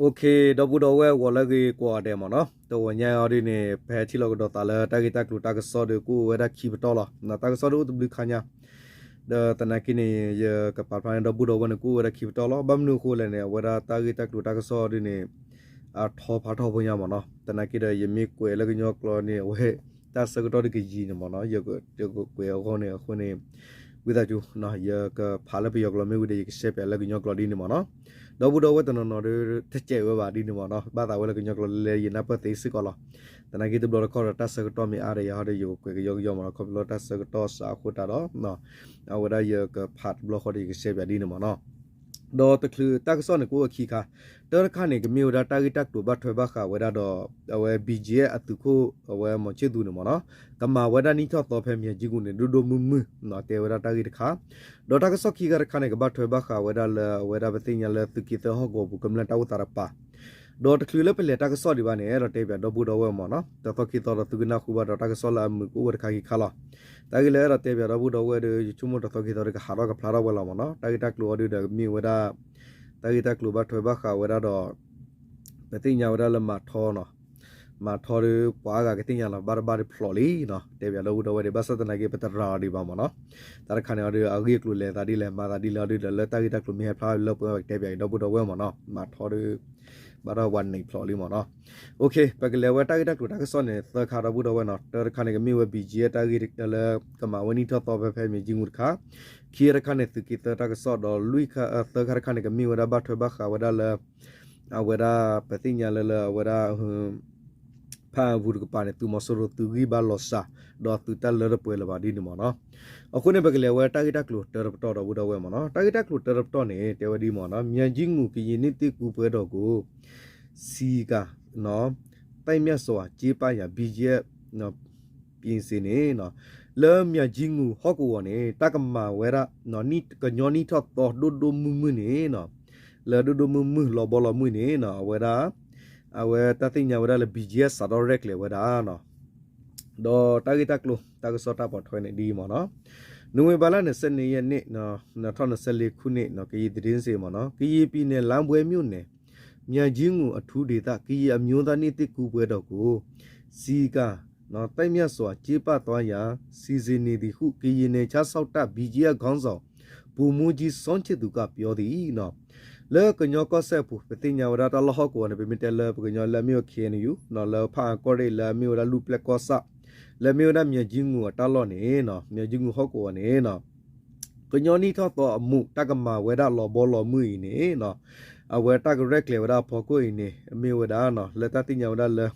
ဒီပုၢ်ဒီဝဲၢ် ဂီၤလၢအဂ့ၤကိးဂၤဒဲးမ့ၢ်နီၤ, တဂီၤညါအံၤဒ်န့ၣ် ပဟဲထံၣ်လိာ်ကဒီးသးလၢတၢ်ဂ့ၢ်တၢ်ကျိၤတၢ်ကစီၣ်ဒီး ကအိၣ်ဝဲဒၣ်ခံပတီၢ်လီၤ. တၢ်ကစီၣ်ဒီးအိၣ်တဘျုးခါညါ, ဒီးသနာ်က့န့ၣ် ယကပာ်ဖျါန့ၢ်ဒီပုၢ်ဒီဝဲၢ်န့ၣ် ကအိၣ်ဝဲဒၣ်ခံပတီၢ်လီၤ. ဘၣ်မနုၤအဃိလဲၣ်န့ၣ် အဝဲဒၣ်တၢ်ဂ့ၢ်တၢ်ကျိၤတၢ်ကစီၣ်ဒ်န့ၣ် အထီဖးထီဖိညါမ့ၢ်နီၤ. သနာ်က့ဒီး ယမ့ၢ်ကွဲးလၢကညီကျိာ်န့ၣ် အဝဲ တၢ်ဆၢကတီၢ်ဒ်ကယံာ်န့ၣ်မ့ၢ်နီၤ, ယကကွဲးအဂီၢ်န့ၣ်အဃိန့ၣ် ဝံသးစူၤ ယကဖးလၢပယီၤကျိာ်မ့ၢ်ဝံၤဒီး ယကရှဲပၠးလၢကညီကျိာ်ဒ်န့ၣ်မ့ၢ်နီၤ. ဒီပုၢ်ဒီဝဲၢ်တနီၤနီၤဒီး တစဲးဝဲဘၣ်ဒ်န့ၣ်မ့ၢ်နီၤ, ဘၣ်သးဝဲလၢကညီကျိာ်လဲၤလဲၤ ယနၢ်ပၢၢ်သ့စ့ၢ်ကီးလီၤ. သနာ်က့တဘျီတခီၣ်ဒီး တၢ်ဆၢကတီၢ်မ့ၢ်အါဒီးယၤဟီဒီး ယကကွဲးကယီကယီမ့ၢ်နီၤ, ခီဖျိလၢတၢ်ဆၢကတီၢ်စးအဃိသတးဒီး အဝဲဒၣ်ယကဖးတဘျီဃီဒီး ယကရှဲပၠးဒ်န့ၣ်မ့ၢ်နီၤ. ဒီးတချုးတၢ်ကစီၣ်န့ၣ် ကအိၣ်ဝဲခံခါ, တၢတခါန့ၣ် ကမ့ၢ်ဝဲဒၣ်တၢ်ဂ့ၢ်တၢ်ကျိၤဘၣ်ထွဲဘၣ်ဃးဝဲဒၣ်ဒီး အဝဲ BGF အသုးခိၣ် အဝဲမီၤဆ့ၣ်သူးန့ၣ်မ့ၢ်နီၤ, ကမၤဝဲဒၣ်နံၣ်ထီၣ်သီဖဲမၠဲၣ်ကၠံမူၤန့ၣ် ဒိၣ်ဒိၣ်မုၢ်မုၢ်နီၤ, တဲဝဲဒၣ်တၢ်ဂ့ၢ်တခါ. ဒီးတၢ်ကစီၣ်ခံခါတခါန့ၣ် ကဘၣ်ထွဲဘၣ်ဃးဝဲဒၣ်လၢအဝဲဒၣ်ပသ့ၣ်ညါလၢသုးက့သၢဟီၣ်ကဝီၤပူၤ ကမျၢၢ်တၢ်အိၣ်သးတပၤ ဒီးတချုးလၢပလဲၤတၢ်ကစီၣ်ဒံးဘၣ်န့ၣ် အဲၣ်ဒိးတဲပၠးဒီပုၢ်ဒီဝဲၢ်မ့ၢ်နီၤ, တသီခံသီဒီးသုကနၢ်ဟူဘၣ်ဒီးတၢ်ကစီၣ်လၢအမုာ်ကအိၣ်ဝဲတခါခံခါလီၤ. တၢ်ဂ့ၢ်လၢအဲၣ်ဒိးတဲပၠးဒီပုၢ်ဒီဝဲၢ်ဒီး ယဆိကမိၣ်တသီခံသီဒီးကဟးထီၣ်ကဖျါထီၣ်ဝဲလီၤမ့ၢ်နီၤ. တၢ်ဂ့ၢ်တၢ်ကျိၤအီၤဒုဒီးမ့ၢ်ဝဲဒၣ် တၢ်ဂ့ၢ်တၢ်ကျိၤဘၣ်ထွဲဘၣ်ဃးဝဲဒၣ်ဒီး ပသ့ၣ်ညါဝဲဒၣ်လၢမၤထီနီၤ, မၤထီဒီးပှၤအါဂၤကသ့ၣ်ညါလီၤ, ဘၣ်တဘၣ်ဒီးဖျိးလံနီၤ, တဲပၠးဒီပုၢ်ဒီဝဲၢ်ဒီး ဘၣ်ဆၣ်သနာ်က့ ပတရၤအီၤဒံးဘၣ်မ့ၢ်နီၤ. တၢ်တခါန့ၣ်အီၤဒီး အဂ့ၢ်အကျိၤလဲၤသးဒ်လဲၣ် မၤသးဒ်လဲၣ်အီၤဒုဒီး လၢတၢ်ဂ့ၢ်တၢ်ကျိၤမ့ၢ်ဟဲဖျါလၢပှဲၤ ပကတဲပၠးက့ၤဒီပုၢ်ဒီဝဲၢ်မ့ၢ်နီၤ, မၤထီဒီး ဘၣ်ဒီးပှၤန့ၣ်ဖျိးလံမ့ၢ်နီၤ. ပကလဲၤဝဲတၢ်ဂ့ၢ်တၢ်ကျိၤတၢ်ကစီၣ်န့ၣ် သၢခါဒီပုၢ်ဒီဝဲၢ်နီၤ. တၢတခါန့ၣ် ကမ့ၢ်ဝဲ BGF တၢ်ဂ့ၢ်လၢ ကမၤဝဲနံၣ်ထီၣ်သီဖဲဖဲမၠဲၣ်ကၠံမူၤတခါ, ခံခါတခါန့ၣ် သုးက့သၢတၢ်ကစီၣ်ဒီး လွံၢ်ခါ သၢခါတခါန့ၣ် ကမ့ၢ်ဝဲဒၣ်ဘၣ်ထွဲဘၣ်ဃးဝဲဒၣ်လၢ အဝဲဒၣ်ပသ့ၣ်ညါလၢလၢအဝဲဒၣ် ဖးအပူၤတကပၤန့ၣ် သုးမီၤစိရိၤသုးဂံၢ်ဘါလီၤစှၤ ဒီးသုးတၢ်လၢတပှဲၤလၢၤဘၣ်ဒ်န့ၣ်မ့ၢ်နီၤ. အဃိန့ၣ် ပကလဲၤဝဲတၢ်ဂ့ၢ်တၢ်ကျိၤတၢတပတီၢ်ဒီပုၢ်ဒီဝဲၢ်မ့ၢ်နီၤ. တၢ်ဂ့ၢ်တၢ်ကျိၤတၢတပတီၢ်န့ၣ် တဲဝဲဒ်မ့ၢ်နီၤ, မၠၢ်ကၠံမူၤကရင်နှစ်သစ်ကူးပွဲတော်ကို စည်းကမ်း သိမ်းဆည်းစွာ ကျင်းပရန် BGF ပြင်ဆင် န့ၣ် လၢမၠၢ်ကၠံမူၤဟီၣ်ကဝီၤန့ၣ် တၢ်ကမၤဝဲဒၣ် ကညီနံၣ်ထီၣ်သီဒိၣ်ဒိၣ်မုၢ်မုၢ်န့ၣ် လၢဒိၣ်ဒိၣ်မုၢ်မုၢ်လီၤဘီလီၤမုၢ်န့ၣ် အဝဲဒၣ် အဝဲတၢ်သ့ၣ်ညါဝဲဒၣ်လၢ BGF စးထီၣ်ရဲၣ်ကျဲၤဝဲဒၣ် ဒီးတၢ်ဂ့ၢ်တၢ်ကျိၤ တၢ်ကစီၣ်တၢ်ပိာ်ထွဲန့ၣ်ဒ်အံၤမ့ၢ်နီၤ. နိၣ်ဝ့ဘၢၣ်လ နှစ်ဆယ့်နှစ်ရက်နေ့ နှစ်ထောင့်နှစ်ဆယ့်လေးခုနှစ် ကရင်သတင်းစစ် မ့ၢ်နီၤ, ကရင်ပြည်နယ် လမ်းပွဲမြို့နယ် မၠၢ်ကၠံမူၤအထူးဒေသ ကရင်အမျိုးသားနှစ်သစ်ကူးပွဲတော်ကို စည်းကမ်း သိမ်းဆည်းစွာ ကျင်းပသွားရန် စီစဉ်နေသည်ဟု ကရင်နယ်ခြားစောင့်တပ် BGF ခေါင်းဆောင် ဗိုလ်မှူးကြီး စောချစ်သူ က ပြောသည် လၢကညီကီၢ်စဲၣ်အပူၤ ပသ့ၣ်ညါဝဲဒၣ်တၢ်လီၢ်ဟီၣ်ကဝီၤန့ၣ် ပမ့ၢ်တဲလၢပကညီလၢအမ့ၢ်ဝဲ KNU လၢဖၣ်အၣ်ကီၢ်ရ့ၣ် လၢအမ့ၢ်ဝဲဒၣ်လူၣ်ပျဲၢ်ကီၢ်ဆၣ် လၢအမ့ၢ်ဝဲဒၣ်မၠၢ်ကၠံမူၤအတၢ်လီၢ်န့ၣ် မၠၢ်ကၠံမူၤဟီၣ်ကဝီၤန့ၣ် ကညီနံၣ်ထီၣ်သီအမူး တၢ်ကမၤဝဲဒၣ်လီၤဘီလီၤမုၢ်အံၤန့ၣ် အဝဲတၢ်ကရဲၣ်ကျဲၤဝဲဒၣ်အဖီခိၣ်အံၤန့ၣ် မ့ၢ်ဝဲဒၣ် လၢတၢ်သ့ၣ်ညါဝဲဒၣ်လၢ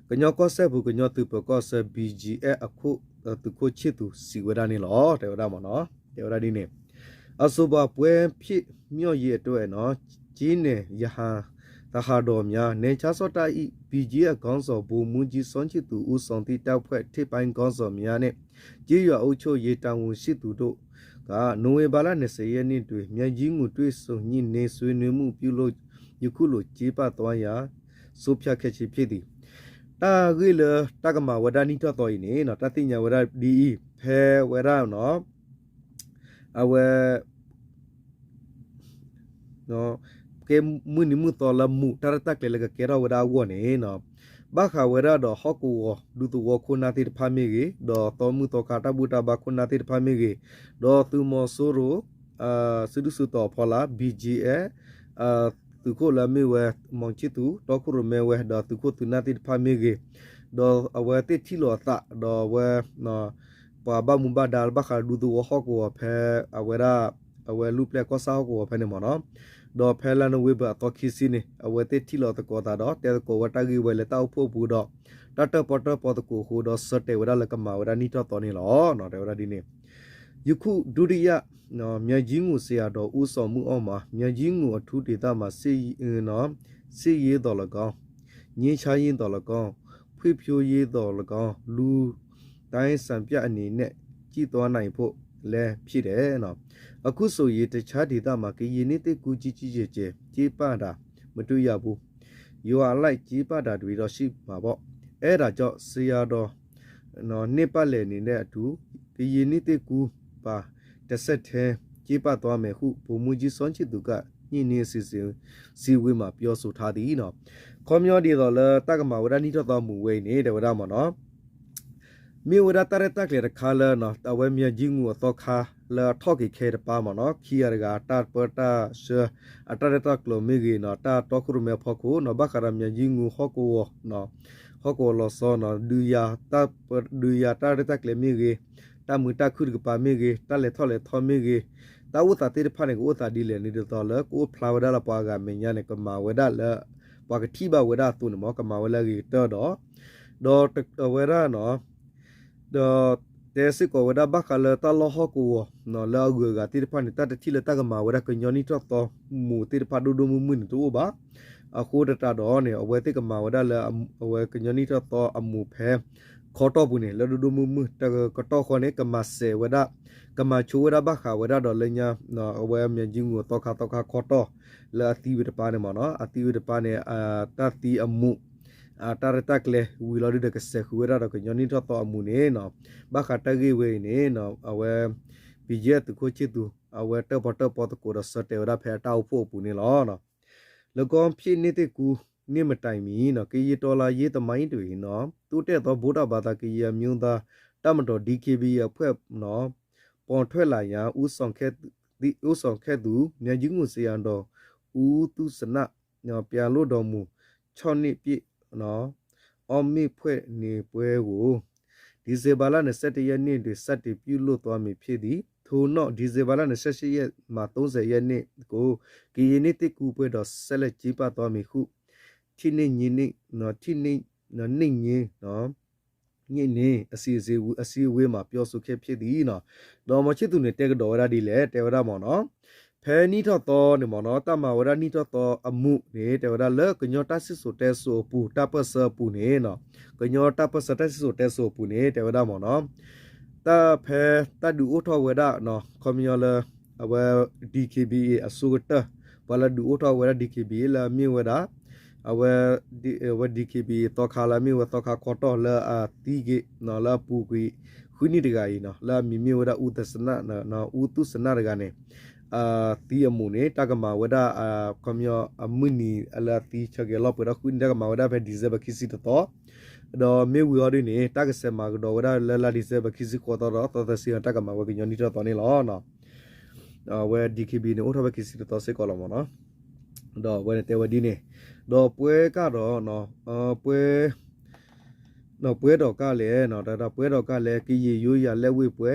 ကညီကီၢ်စဲၣ်ပူၤ ကညီသုးပၢၤကီၢ်ဆၢ BGF အခိၣ် သုးခိၣ်ဆံၣ်သူး စံးဝဲဒၣ်န့ၣ်လီၤ. တဲဝဲဒၣ်မ့ၢ်နီၤ, တဲဝဲဒၣ်ဒ်န့ၣ်, အဆိုပါပွဲဖြစ်မြောက်ရေးအတွက် ကျေးနယ် ရဟန်းသဟာတော်များ နယ်ခြားစောင့်တပ်၏ BGF ခေါင်းဆောင် ဗိုလ်မှူးကြီး စောချစ်သူ ဦးဆောင်သည့် တပ်ဖွဲ့ထိပ်ပိုင်းခေါင်းဆောင်များနှင့် ကျေးရွာအုပ်ချုပ်ရေးတာဝန်ရှိသူတို့က နိုဝင်ဘာလ နှစ်ဆယ့်ရှစ်ရက်နေ့တွင် မၠၢ်ကၠံမူၤ တွေ့ဆုံညှိနှိုင်းဆွေးနွေးမှု ပြုလုပ် ယခုလို ကျင်းပသွားရန် ဆုံးဖြတ်ခဲ့ခြင်းဖြစ်သည်. တၢ်ဂ့ၢ်လၢတၢ်ကမၤဝဲဒၣ်နံၣ်ထီၣ်သီအံၤန့ၣ် တၢ်သ့ၣ်ညါဝဲဒၣ်ဒ်အံၤ, ဖဲဝဲဒၣ် အဝဲ ကဲမုၢ်နံၤမုၢ်သီလၢမူး တၢ်ရဲၣ်တၢ်ကျဲၤလၢကကဲထီၣ်ဝဲဒၣ်အဂီၢ်န့ၣ် ဘၣ်ဃးဝဲဒၣ်ဒီးဟီၣ်ကဝီၤ ဒူသဝီခိၣ်နၢ်သ့ၣ်တဖၣ်မ့ၢ်ဂ့ၤ, ဒီးသီမုၢ်သီခါတၢ်ဘူၣ်တၢ်ဘါခိၣ်နၢ်သ့ၣ်တဖၣ်မ့ၢ်ဂ့ၤ, ဒီးသုးမီၤစိရိၤ စုဒုၣ်စုတီၤအဖီလာ် BGF သုးခိၣ်လၢအမ့ၢ်ဝဲ မီၤဆံၣ်သူး တီခိၣ်ရိၣ်မဲဝဲ ဒီးသုးခိၣ်သုးနၢ်သ့ၣ်တဖၣ်မ့ၢ်ဂ့ၤ, ဒီးအဝဲသ့ၣ်ထံၣ်လိာ်အသး ဒီးအဝဲ ပှၤဘၣ်မူဘၣ်ဒါလၢဘၣ်ဃးဒူသဝီဟီၣ်ကဝီၤဖဲ အဝဲဒၣ် အဝဲလူၢ်ပျဲၢ်ကီၢ်ဆၣ်ဟီၣ်ကဝီၤဖဲန့ၣ်မ့ၢ်နီၤ, ဒီးဖဲလါနိၣ်ဝ့ဘၢၣ်အသီခံဆံန့ၣ် အဝဲသ့ၣ်ထံၣ်လိာ်သကိးသးဒီး တဲသကိးဝဲတၢ်ဂ့ၢ်ဝဲလၢတၢ်အိၣ်ဖှိၣ်အပူၤဒီး တၢ်တၢၣ်ပီၣ်တၢၣ်ပီသကိးအဃိဒီး ဆၢတဲာ်ဝဲဒၣ်လၢကမၤဝဲဒၣ်နံၣ်ထီၣ်သီန့ၣ်လီၤ. တဲဝဲဒၣ်ဒ်န့ၣ် ယခု ဒုတိယ မၠၢ်ကၠံမူၤ ဆရာတော် ဦးဆောင်မှုအောက်မှာ မၠၢ်ကၠံမူၤအထူးဒေသမှာ စစ် စစ်ရေးသော်လည်းကောင်း၊ ငြိမ်းချမ်းရေးသော်လည်းကောင်း၊ ဖွံ့ဖြိုးရေးသော်လည်းကောင်း လူတိုင်းစံပြအနေနဲ့ ကြည့်သွားနိုင်ဖို့လည်းဖြစ်တယ်။ အခုဆိုရင် တခြားဒေသမှာ ကရင်နှစ်သစ်ကူးကြီးကြီးကျယ်ကျယ် ကျင်းပတာ မတွေ့ရဘူး။ ရွာအလိုက်ကျင်းပတာတွေတော့ ရှိမှာပေါ့။ အဲဒါကြောင့် ဆရာတော် နှစ်ပတ်လည်နေ့နဲ့အတူ ကရင်နှစ်သစ်ကူးပါ တဆက်တည်း ကျင်းပသွားမယ်ဟု ဗိုလ်မှူးကြီး စောချစ်သူ က ညှိနှိုင်းအစီအစဉ် စည်းဝေးမှာ ပြောဆိုထားသည်နီၤ. ခီပညီဒ်သိးလၢတၢ်ကမၤဝဲဒၣ်နံၣ်ထီၣ်သီအမူးဝဲအံၤန့ၣ် တဲဝဲဒၣ်မ့ၢ်နီၤ မ့ၢ်ဝဲဒၣ်တၢ်ရဲၣ်တၢ်ကျဲၤတခါလၢ အဝဲမၠၤကၠံမူးအသီခါလၢအထီၣ်က့ၤခဲတပၤမ့ၢ်နီၤ ခံဂၤတဂၤ တၢ်ပၢတၢ်ဆှၢ အတၢ်ရဲၣ်တၢ်ကျဲၤမ့ၢ်ဂ့ၤနီၤ တၢ်တီခိၣ်ရိၣ်မဲအဖီခိၣ်နီၤ ဘၣ်ဃးဒီးမၠၤကၠံမူးဟီၣ်ကဝီၤ ဟီၣ်ကဝီၤလီၤဆီနီၤ ဒုးယၤတၢ်ပၢ ဒုးယၤတၢ်ရဲၣ်တၢ်ကျဲၤမ့ၢ်ဂ့ၤ, တၢ်မုာ်တၢ်ခုၣ်တကပၤမ့ၢ်ဂ့ၤ, တၢ်လဲၤထီၣ်လဲၤထီမ့ၢ်ဂ့ၤ, တၢ်အိၣ်သးသ့ၣ်တဖၣ်န့ၣ် ကအိၣ်သးဒ်လဲၣ်န့ၣ် ဒ်သိးလၢကအိၣ်ဖျါဝဲဒၣ်လၢပှၤအဂၤမဲာ်ညါန့ၣ် ကမၤဝဲဒၣ်လၢ ပှၤကထံၣ်ဘၣ်ဝဲဒၣ်အသိးန့ၣ်မ့ၢ် ကမၤဝဲလၢအဂ့ၤကတၢၢ်ဒီး ဒီးအဝဲဒၣ်နီၤ ဒီးတဲစ့ၢ်ကီးဝဲဒၣ်ဘၣ်ဃးလၢတၢ်လီၢ်ဟီၣ်ကဝီၤ လၢအဂုၤအဂၤသ့ၣ်တဖၣ်န့ၣ် တၢ်တထံၣ်လၢတၢ်ကမၤဝဲဒၣ်ကညီနံၣ်ထီၣ်သီမူးသ့ၣ်တဖၣ်ဒိၣ်ဒိၣ်မုၢ်မုၢ်န့ၣ်တအိၣ်ဘၣ်. အဃိသတးဒီးန့ၣ် အဝဲသ့ၣ်ကမၤဝဲဒၣ်လၢ အဝဲကညီနံၣ်ထီၣ်သီအမူးဖဲ ခီတီၢ်ပူၤန့ၣ် လၢဒိၣ်ဒိၣ်မုၢ်မုၢ် တကတီၢ်ဃီန့ၣ် ကမၤစဲးဝဲဒၣ် ကမၤဆိဝဲဒၣ်ဘၣ်ဃးဝဲဒၣ်ဒီးလၢညါ အဝဲမၠၤကၠံမူးအသီခါသီခါခီတီၢ် လၢအသံဝဲတပၤန့ၣ်မ့ၢ်နီၤ အသံဝဲတပၤန့ၣ် တၢ်သံအမူး တၢ်ရဲၣ်တၢ်ကျဲၤဝံၤလီၤဒုးဒီးကစဲးဃုာ်ဝဲဒၣ်ဒီးကညီနံၣ်ထီၣ်သီအမူးန့ၣ်နီၤ ဘၣ်ဃးတၢ်ဂ့ၢ်ဝဲအံၤန့ၣ် အဝဲ ဘံယဲၢ်သုးခိၣ်ဆံၣ်သူး အဝဲတၢၣ်ပီၣ်တၢၣ်ပီသကိးဒီးဆၢတဲာ်ဝဲဒၣ်ဖဲအတၢ်အိၣ်ဖှိၣ်အပူၤန့ၣ်လီၤ. လၢကီၢ်ဖံးန့ၢ်သ့ၣ်ကူ န့ၢ်မတၤမံၤနီၤ ကရင်တော်လှန်ရေးသမိုင်းတွင်နီၤ သို့တက်သောဗုဒ္ဓဘာသာကရင်မျိုးသားတပ်မတော် ဒီကေဘီအံအဖွဲ့နီၤ ပေါ်ထွက်လာရာ ဦးဆောင်ခဲ့သူ ဦးဆောင်ခဲ့သူ မၠၤကၠံမူးစယၤဒီး ဦးသုစန ပြန်လွတ်တော်မူ ခြောက်နှစ်ပြည့် အောက်မေ့ဖွယ်နေ့ပွဲကို ဒီဇင်ဘာလ နှစ်ဆယ့်တစ်ရက်နေ့တွင် စတင်ပြုလုပ်သွားမည်ဖြစ်သည်။ ထို့နောက် ဒီဇင်ဘာလ နှစ်ဆယ့်ရှစ်ရက်မှ သုံးဆယ့်တစ်ရက်နေ့ကို ကရင်နှစ်သစ်ကူးပွဲတော် ဆက်လက်ကျင်းပသွားမည်ဟု ထံၣ်န့ၢ်ညီ ထံၣ်န့ၢ်ညီ န့ၢ်ညီ န့ၢ်ညီ အစည်းအဝေးမှာ ပြောဆိုခဲ့ဖြစ်သည်နီၤ ဒီးမီၤဆံၣ်သူးန့ၣ် တဲကဒီးဝဲဒၣ်ဒ်လဲၣ် တဲဝဲဒၣ်မ့ၢ်နီၤ ဖဲနံၣ်ထီၣ်သီန့ၣ်မ့ၢ်နီၤ တၢ်မၤဝဲဒၣ်နံၣ်ထီၣ်သီအမူးန့ၣ် တဲဝဲဒၣ်လၢကညီတၢ်စံၣ်စိၤတဲစိၤအပူၤ တၢ်ပၢၢ်ဆၢအပူၤန့ၣ်နီၤ ကညီတၢ်ပၢၢ်ဆၢတၢ်စံၣ်စိၤတဲစိၤအပူၤန့ၣ် တဲဝဲဒၣ်မ့ၢ်နီၤ တၢ်ဖဲတၢ်ဒုးအိၣ်ထီၣ်ဝဲဒၣ်နီၤ ခီပညီလၢ အဝဲ ဒီကေဘီအံ အဆိကတၢၢ် ပှၤလၢဒုးအိၣ်ထီၣ်ဝဲဒၣ် ဒီကေဘီအံ လၢအမ့ၢ်ဝဲဒၣ် အဝဲ အဝဲ ဒီကေဘီအံ သီခါလၢအမ့ၢ်ဝဲသီခါခီတီၢ်လၢအသံက့ၤ လၢအပူၤကွံာ် ဃုနံၣ်တဂၤအံၤနီၤ လၢအမံၤမ့ၢ်ဝဲဒၣ် ဦးသုစန ဦးသုစန တဂၤန့ၣ် အသံအမူးန့ၣ် တၢ်ကမၤဝဲဒၣ် ခီပညီအမုၢ်နံၤလၢအသံဆၢက့ၤအလီၢ်ပှဲၤထီၣ်ဃုနံၣ် တၢ်ကမၤဝဲဒၣ်ဖဲ December ခံဆံတသီ ဒီးမ့ၢ်ဝံၤအီၤဒ်န့ၣ် တၢ်ကစဲးမၤကဒီးဝဲဒၣ်လၢလါ December ခံဆံဃိးသီဒီး သီသၢဆံ တၢ်ကမၤဝဲကညီနံၣ်ထီၣ်သီန့ၣ်လီၤ. အဝဲ ဒီကေဘီအံ န့ၣ် အိၣ်ထီၣ်ဖဲခံဆံတသီစ့ၢ်ကီးလီၤမ့ၢ်နီၤ. ဒီးအဝဲန့ၣ်တဲဝဲဒ်န့ၣ် ဒီးပှဲၤကဒီး ပှဲၤ ပှဲၤဒီးကလဲၣ် တၢ်ပှဲၤဒီးကလဲၣ် ကရင်ရိုးရာလက်ဝှေ့ပွဲ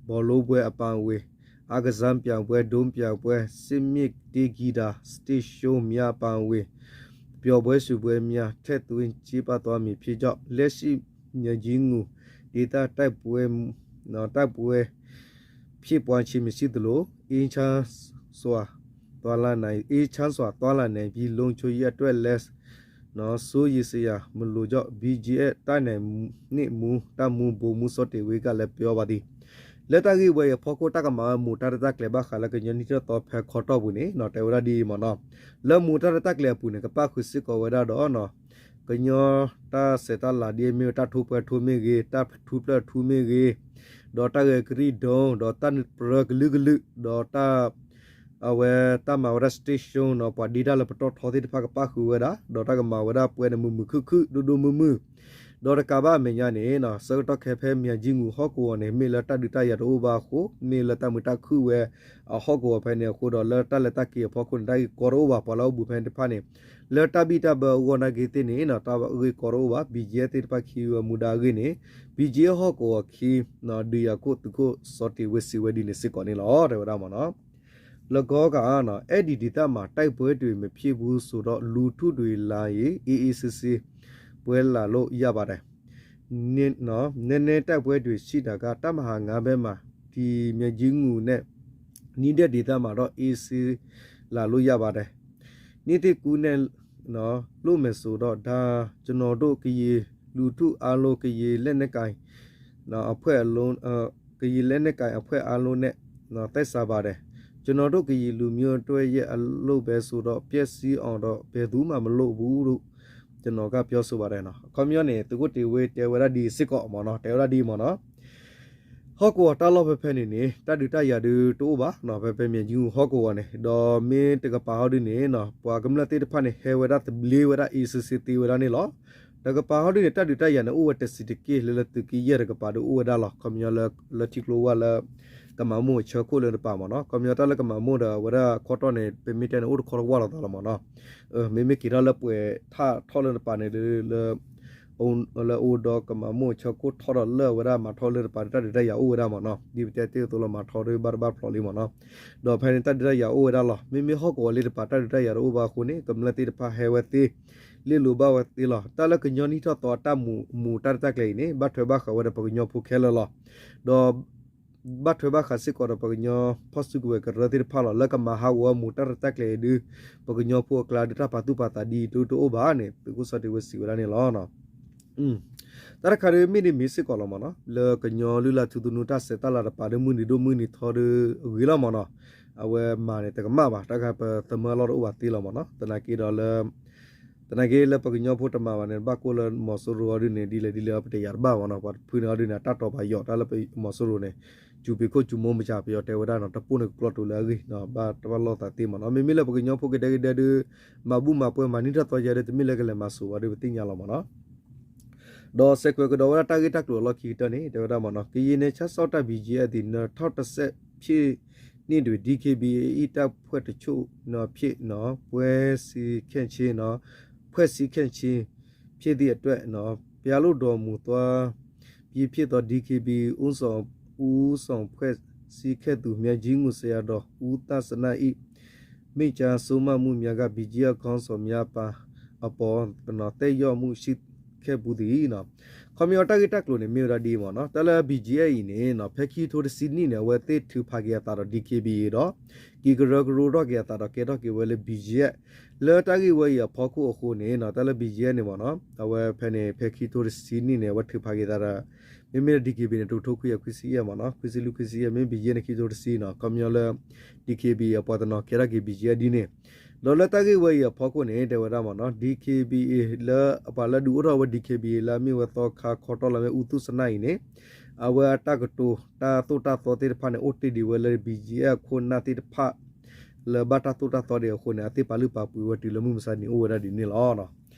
ဘောလုံးပွဲအပါအဝင် အားကစားပြပွဲ ဒုံးပြပွဲ စင်မြင့်တေးဂီတ stage show များအပါအဝင် ပျော်ပွဲရွှင်ပွဲများ ထည့်သွင်းကျင်းပသွားမည်ဖြစ်ကြောင်း လက်ရှိ မၠၤကၠံမူးဒေသတိုက်ပွဲ တိုက်ပွဲ ဖြစ်ပွားခြင်းမရှိသလို အေးချမ်းစွာသွားလာနိုင် အေးချမ်းစွာသွားလာနိုင်ပြီး လုံခြုံရေးအတွက်လည်း စိုးရိမ်စရာမလိုကြောင်း ဘီကၠံအဲၣ် တပ်မတော်တပ်မှူး ဗိုလ်မှူး စောတင်ဝင်း ကလည်းပြောပါသည် လၢတၢ်ဂ့ၢ်ဝဲအံၤအဖီခိၣ် တၢ်ကမၤဝဲမူးတၢ်ရဲၣ်တၢ်ကျဲၤဘၣ်ဃးလၢကညီနံၣ်ထီၣ်သီဖဲခီတီၢ်ပူၤန့ၣ် တဲဝဲဒၣ်ဒ်အံၤမ့ၢ်နီၤ လၢမူးတၢ်ရဲၣ်တၢ်ကျဲၤအပူၤန့ၣ် ကပၣ်ဃုာ်စ့ၢ်ကီးဝဲဒၣ်ဒီး ကညီတၢ်ဆဲးတၢ်လၤဒ်အမ့ၢ်ဝဲတၢ်ထူးပှဲၤထူးမ့ၢ်ဂ့ၤ တၢ်ထူးပျၢၢ်ထူးမ့ၢ်ဂ့ၤ ဒီးတၢ်ဂဲၤကရံၣ်ဒိၣ် ဒီးတၢ်ပြၢကလုာ်ကလုာ် ဒီးတၢ် အဝဲတၢ်မၤဝဲဒၣ် stage show နီၤ ပှၤဒ့တၢ်လၢပတီၢ်ထီသ့ၣ်တဖၣ်ကပၣ်ဃုာ်ဝဲဒၣ် ဒီးတၢ်ကမၤဝဲဒၣ်ပွဲန့ၣ်မုာ်မုာ်ခုၣ်ခုၣ်ဒိၣ်ဒိၣ်မုၢ်မုၢ် ဒီးတကးဘၣ်အမဲာ်ညါန့ၣ်နီၤ ဆၢကတီၢ်ခဲဖဲမၠၤကၠံမူးဟီၣ်ကဝီၤန့ၣ် မ့ၢ်လၢတၢ်ဒုးတၢ်ယၤတအိၣ်ဘၣ်အဃိ မ့ၢ်လၢတၢ်မုာ်တၢ်ခုၣ်ဝဲအဟီၣ်ကဝီၤဖဲန့ၣ်အဃိဒီး လၢတၢ်လဲၤတၢ်က့ၤအဖီခိၣ်န့ၣ် တၢ်ဂ့ၢ်ကီတအိၣ်ဘၣ် ပှၤလၢအအိၣ်ဘူးဖဲန့ၣ်တဖၣ်န့ၣ် လၢတၢ်ဘံၣ်တၢ်ဘၢအဂီၢ်နာ်က့သ့ၣ်န့ၣ်နီၤ တၢ်ဂ့ၢ်ကီတအိၣ်ဘၣ် ဘံၣ်ကၠံအဲၣ်သ့ၣ်တဖၣ်ခံဂၤမူဒါအဂ့ၢ်န့ၣ် ဘံၣ်ကၠံအဲၣ်ဟီၣ်ကဝီၤခံ ဒုးယၤခိၣ်သုးခိၣ်စီၤတ့ၤဝ့စံးဝဲဒ်န့ၣ်စ့ၢ်ကီးန့ၣ်လီၤ တဲဝဲဒၣ်မ့ၢ်နီၤ လၢကီကး အဲဒီဒေသမှာ တိုက်ပွဲတွေမဖြစ်ဘူးဆိုတော့ လူထုတွေလာရင် အေးအေးဆေးဆေး ပွဲလာလို့ရပါတယ်။ နည်းနည်းတိုက်ပွဲတွေရှိတာက တပ်မဟာငါးဘက်မှာ ဒီမၠၤကၠံမူးနဲ့ နီးတဲ့ဒေသမှာတော့ အေးဆေးလာလို့ရပါတယ်။ နှစ်သစ်ကူးနဲ့ နော် လို့မယ်ဆိုတော့ ဒါကျွန်တော်တို့ကရင်လူထုအားလုံး ကရင်လက်နက်ကိုင်နော် အဖွဲ့အလုံး ကရင်လက်နက်ကိုင်အဖွဲ့အားလုံးနဲ့နော် သက်ဆိုင်ပါတယ်။ ကျွန်တော်တို့ကရင်လူမျိုးအတွက်ရဲ့အလုပ်ပဲဆိုတော့ ပျက်စီးအောင်တော့ဘယ်သူမှမလုပ်ဘူးလို့ကျွန်တော်ကပြောဆိုပါတယ်နော်။ အခီပညီန့ၣ် သုးခိၣ်တ့ၢ်ဝ့တဲဝဲဒၣ်ဒ်စ့ၢ်ကီးမ့ၢ်နီၤ တဲဝဲဒၣ်ဒ်မ့ၢ်နီၤ ဟီၣ်ကဝီၤတၢ်လီၢ်ဖဲဖဲန့ၣ်န့ၣ် တၢ်ဒုးတၢ်ယၤဒုးတအိၣ်ဘၣ်နီၤ, ဖဲဖဲမၠဲၣ်ကၠံဟီၣ်ကဝီၤန့ၣ်, ဒီးမ့ၢ်တကပၤဟီဒုန့ၣ်နီၤ ပှၤကမျၢၢ်သ့ၣ်တဖၣ်န့ၣ် ဟဲဝဲဒၣ်သဘျ့ဝဲဒၣ် အ့ၣ်စ့စ့သ့ဝဲဒၣ်န့ၣ်လီၤ. တကပၤဟီဒုန့ၣ် တၢ်ဒုးတၢ်ယၤန့ၣ် အိၣ်ဝဲတဆံးတက့ၢ် လၢလၢသုးက့ယဲၢ်တကပၤဒုးအိၣ်ဝဲဒၣ်လီၤ. ခီပညီလၢ လၢထံကျိဝၢ်လၢ ကမၤမိၢ်ဆၢခိၣ်လၢတပၤမ့ၢ်နီၤ, ခီပညီတၢ်လၢကမၤမိၢ်ဒီးအဝဲဒၣ်ခီတီၢ်န့ၣ် ပမ့ၢ်တဲန့ၣ် အိၣ်တခီတဝၢ်လိာ်သးလီၤမ့ၢ်နီၤ. မ့မ့ၢ်က့ၤထီၣ်လၢပှဲၤထၣ်ထီၣ်လၢတပၤန့ၣ်ဒုး လၢ လၢအိၣ်ဒီးကမၤမိၢ်ဆၢခိၣ်ထီၣ်ဒီးလၢအဝဲဒၣ်မၤထီၣ်လၢတပၤဒုး တၢ်ဒုးတၢ်ယၤအိၣ်ဝဲဒၣ်မ့ၢ်နီၤ, ဒ်ပတဲတ့ၢ်အသိးလီၤ မၤထီၣ်ဒုးဘၣ်တဘၣ်ဖျိးလံမ့ၢ်နီၤ. ဒီးဖဲန့ၣ်တၢ်ဒုးတၢ်ယၤအိၣ်ဝဲဒၣ်လီၤ. မ့မ့ၢ်ဟီၣ်ကဝီၤလၢတပၤ တၢ်ဒုးတၢ်ယၤတအိၣ်ဘၣ်အဃိန့ၣ် ကမျၢၢ်သ့ၣ်တဖၣ်ဟဲဝဲသ့ လ့လိာ်ဘၣ်ဝဲသ့လီၤ. တၢ်လၢကညီနံၣ်ထီၣ်သီအတၢ်မူးမူးတၢ်ရဲၣ်တၢ်ကျဲၤအံၤန့ၣ် ဘၣ်ထွဲဘၣ်ဃးဝဲဒီးပှၤကညီဖိခဲလၢာ်လီၤ. ဒီး ဘၣ်ထွဲဘၣ်ဃးစ့ၢ်ကီးဒီးပှၤကညီဖီၣ်စုကဝဲၤကရၢသ့ၣ်တဖၣ်လီၤ. လၢကမၤဟးဂီၤမူးတၢ်ရဲၣ်တၢ်ကျဲၤအံၤဒုး ပှၤကညီဖိအကျါဒုးတၢ်ပာ်သူၣ်ပာ်သးဒ်အံၤဒုးတအိၣ်ဘၣ်န့ၣ် သုးခိၣ်စီၤတ့ဝ့စံးဝဲဒၣ်န့ၣ်လီၤ. တၢ်တခါဒုးမ့ၢ်ဒ်မ့ၢ်စ့ၢ်ကီးလီၤမ့ၢ်နီၤ, လၢကညီလုၢ်လၢ်ထူသနူတၢ်ဆဲးတၢ်လၤတပၤဒုး မုၢ်နံၤဒိၣ်မုၢ်နံၤထီဒုးအဂ့ၤလီၤမ့ၢ်နီၤ. အဝဲမၤန့ၣ်တကမၣ်ဘၣ်, တၢ်ခါပသမၢလီၢ်တအိၣ်ဘၣ်သ့လီၤမ့ၢ်နီၤ. သနာ်က့ဒီးလၢ သနာ်က့လၢပှၤကညီဖိတမၤဘၣ်န့ၣ် ဘၣ်ကိၢ်လၢမီၤစိရိၤအီၤဒုးန့ၣ် ဒ်လဲၣ်ဒ်လဲၣ်အီၤ ပတယာ်တဘၣ်မ့ၢ်နီၤ. ပှၤတဖုန့ၣ်အီၤဒုးန့ၣ် အတၢ်တီပာ်ယီၤတၢ်လၢပမီၤစိရိၤန့ၣ် စူးပ့ၤခိၣ်စူးမိၢ်မစၢ် ပယီၤတဲဝဲဒၣ်နီၤ တပိၢ်န့ၣ်ကကျီၢ်တိၤလၢအဂ့ၢ်နီၤ, ဘၣ်တဘၣ်လိာ်သးသ့မ့ၢ်နီၤ. မ့မ့ၢ်လၢပှၤကညီဖိကဒဲကဒဲဒုး မၤဘူၣ်မၤပှဲၤမၤနံၣ်ထီၣ်သီယၤဒုး တမ့ၢ်လၢကလဲၤမၤစိာ်ဘၣ်ဒုး ပသ့ၣ်ညါလီၤမ့ၢ်နီၤ. ဒီးစဲးကွဲးကဒီးဝဲဒၣ်တၢ်ဂ့ၢ်တၢ်ကျိၤအလီၢ်ခံကတၢၢ်န့ၣ် တဲဝဲဒၣ်မ့ၢ်နီၤ, ကရင်နယ်ခြားစောင့်တပ် ဘီၣ်ကၠီၣ်အဲၣ် နှစ်ထောင့်တစ်ဆယ့် ဖြစ်နှစ်တွင် ဒီး ဒီး ဘီၣ်ကၠီၣ်အဲၣ် တပ်ဖွဲ့တချို့ နှစ် ဖြင့် နှစ် ဖွဲ့စည်းခဲ့ခြင်း နှစ် ဖြစ်သည့်အတွက် နှစ် ဘီၣ်ကၠီၣ်အဲၣ် တပ်ဖွဲ့ဝင်များ ဦးဆောင် ဦးဆောင်ဖွဲ့စည်းခဲ့သူများ ယင်း စစ်ကောင်စီ ခေါင်းဆောင် ဦးသန်းစနၢၣ် ၏ မ့ၢ်ကြား စိုးမိုင်းမှုများက ဘီၣ်ကၠီၣ်အဲၣ် ခေါင်းဆောင်များအပေါ် နှစ် သက်ရောက်မှုရှိခဲ့ဖူးသည် နှစ် ခီပညီတၢ်ဂ့ၢ်တၢ်ကျိၤန့ၣ် မ့ၢ်ဝဲဒၣ်ဒ်အံၤမ့ၢ်နီၤ, တၢ်လၢ ဘီၣ်ကၠီၣ်အဲၣ် အံၤန့ၣ်နီၤ ဖဲခံကထိတဆံနံၣ်န့ၣ် အဝဲသ့ၣ်ထုးဖးက့ၤအသးဒီး ဒီး ဘီၣ်ကၠီၣ်အဲၣ် ဒီး က့ၤကရၢကရိထီၣ်က့ၤအသးဒီး ကဲထီၣ်က့ၤဝဲလၢ ဘီၣ်ကၠီၣ်အဲၣ် လၢတၢ်ဂ့ၢ်ဝဲအံၤအဖီခိၣ်အဃိန့ၣ်နီၤ, တၢ်လၢ ဘီၣ်ကၠီၣ်အဲၣ် န့ၣ်မ့ၢ်နီၤ အဝဲဖဲန့ၣ် ဖဲခံကထိတဆံနံၣ်န့ၣ် အဝဲထုးဖးက့ၤသးဒီး မ့မ့ၢ်လၢ ဒီး ဘီၣ်ကၠီၣ်အဲၣ် န့ၣ် တကထိခွံကယၤခွံဆံယဲၢ်မ့ၢ်နီၤ, ခွံဆံလွံၢ်ခွံဆံယဲၢ်, မ့မ့ၢ် ဘီၣ်ကၠီၣ်အဲၣ် န့ၣ် ခံကထိတဆံနီၤ, ခီပညီလၢ ဒီး ဘီၣ်ကၠီၣ်အဲၣ် အပှၤတနီၤကဲထီၣ်က့ၤ ဘီၣ်ကၠီၣ်အဲၣ် ဒ်န့ၣ်, ဒီးလၢတၢ်ဂ့ၢ်ဝဲအံၤအဖီခိၣ်န့ၣ် တဲဝဲဒၣ်မ့ၢ်နီၤ ဒီး ဘီၣ်ကၠီၣ်အဲၣ် လၢအပှၤလၢဒုးအိၣ်ထီၣ်ဝဲ ဒီး ဘီၣ်ကၠီၣ်အဲၣ် လၢအမ့ၢ်ဝဲသီခါခီတီၢ်လၢအမ့ၢ် ဦးသုစနၢၣ် အံၤန့ၣ် အဝဲအတၢ်ကတိၤတၢ်သိၣ်တၢ်သီသ့ၣ်တဖၣ်န့ၣ် အိၣ်တ့ၢ်ဒံးဝဲလၢ ဘီၣ်ကၠီၣ်အဲၣ် အခိၣ်နၢ်သ့ၣ်တဖၣ် လၢဘၣ်တၢ်သိၣ်တၢ်သီဒံးအဃိန့ၣ် အသ့ၣ်ပာ်လုၢ်ပာ်ပှ့ၤဝဲတုၤလၢမုၢ်မဆါတနံၤအိၣ်ဝဲဒၣ်ဒ်န့ၣ်လီၤ.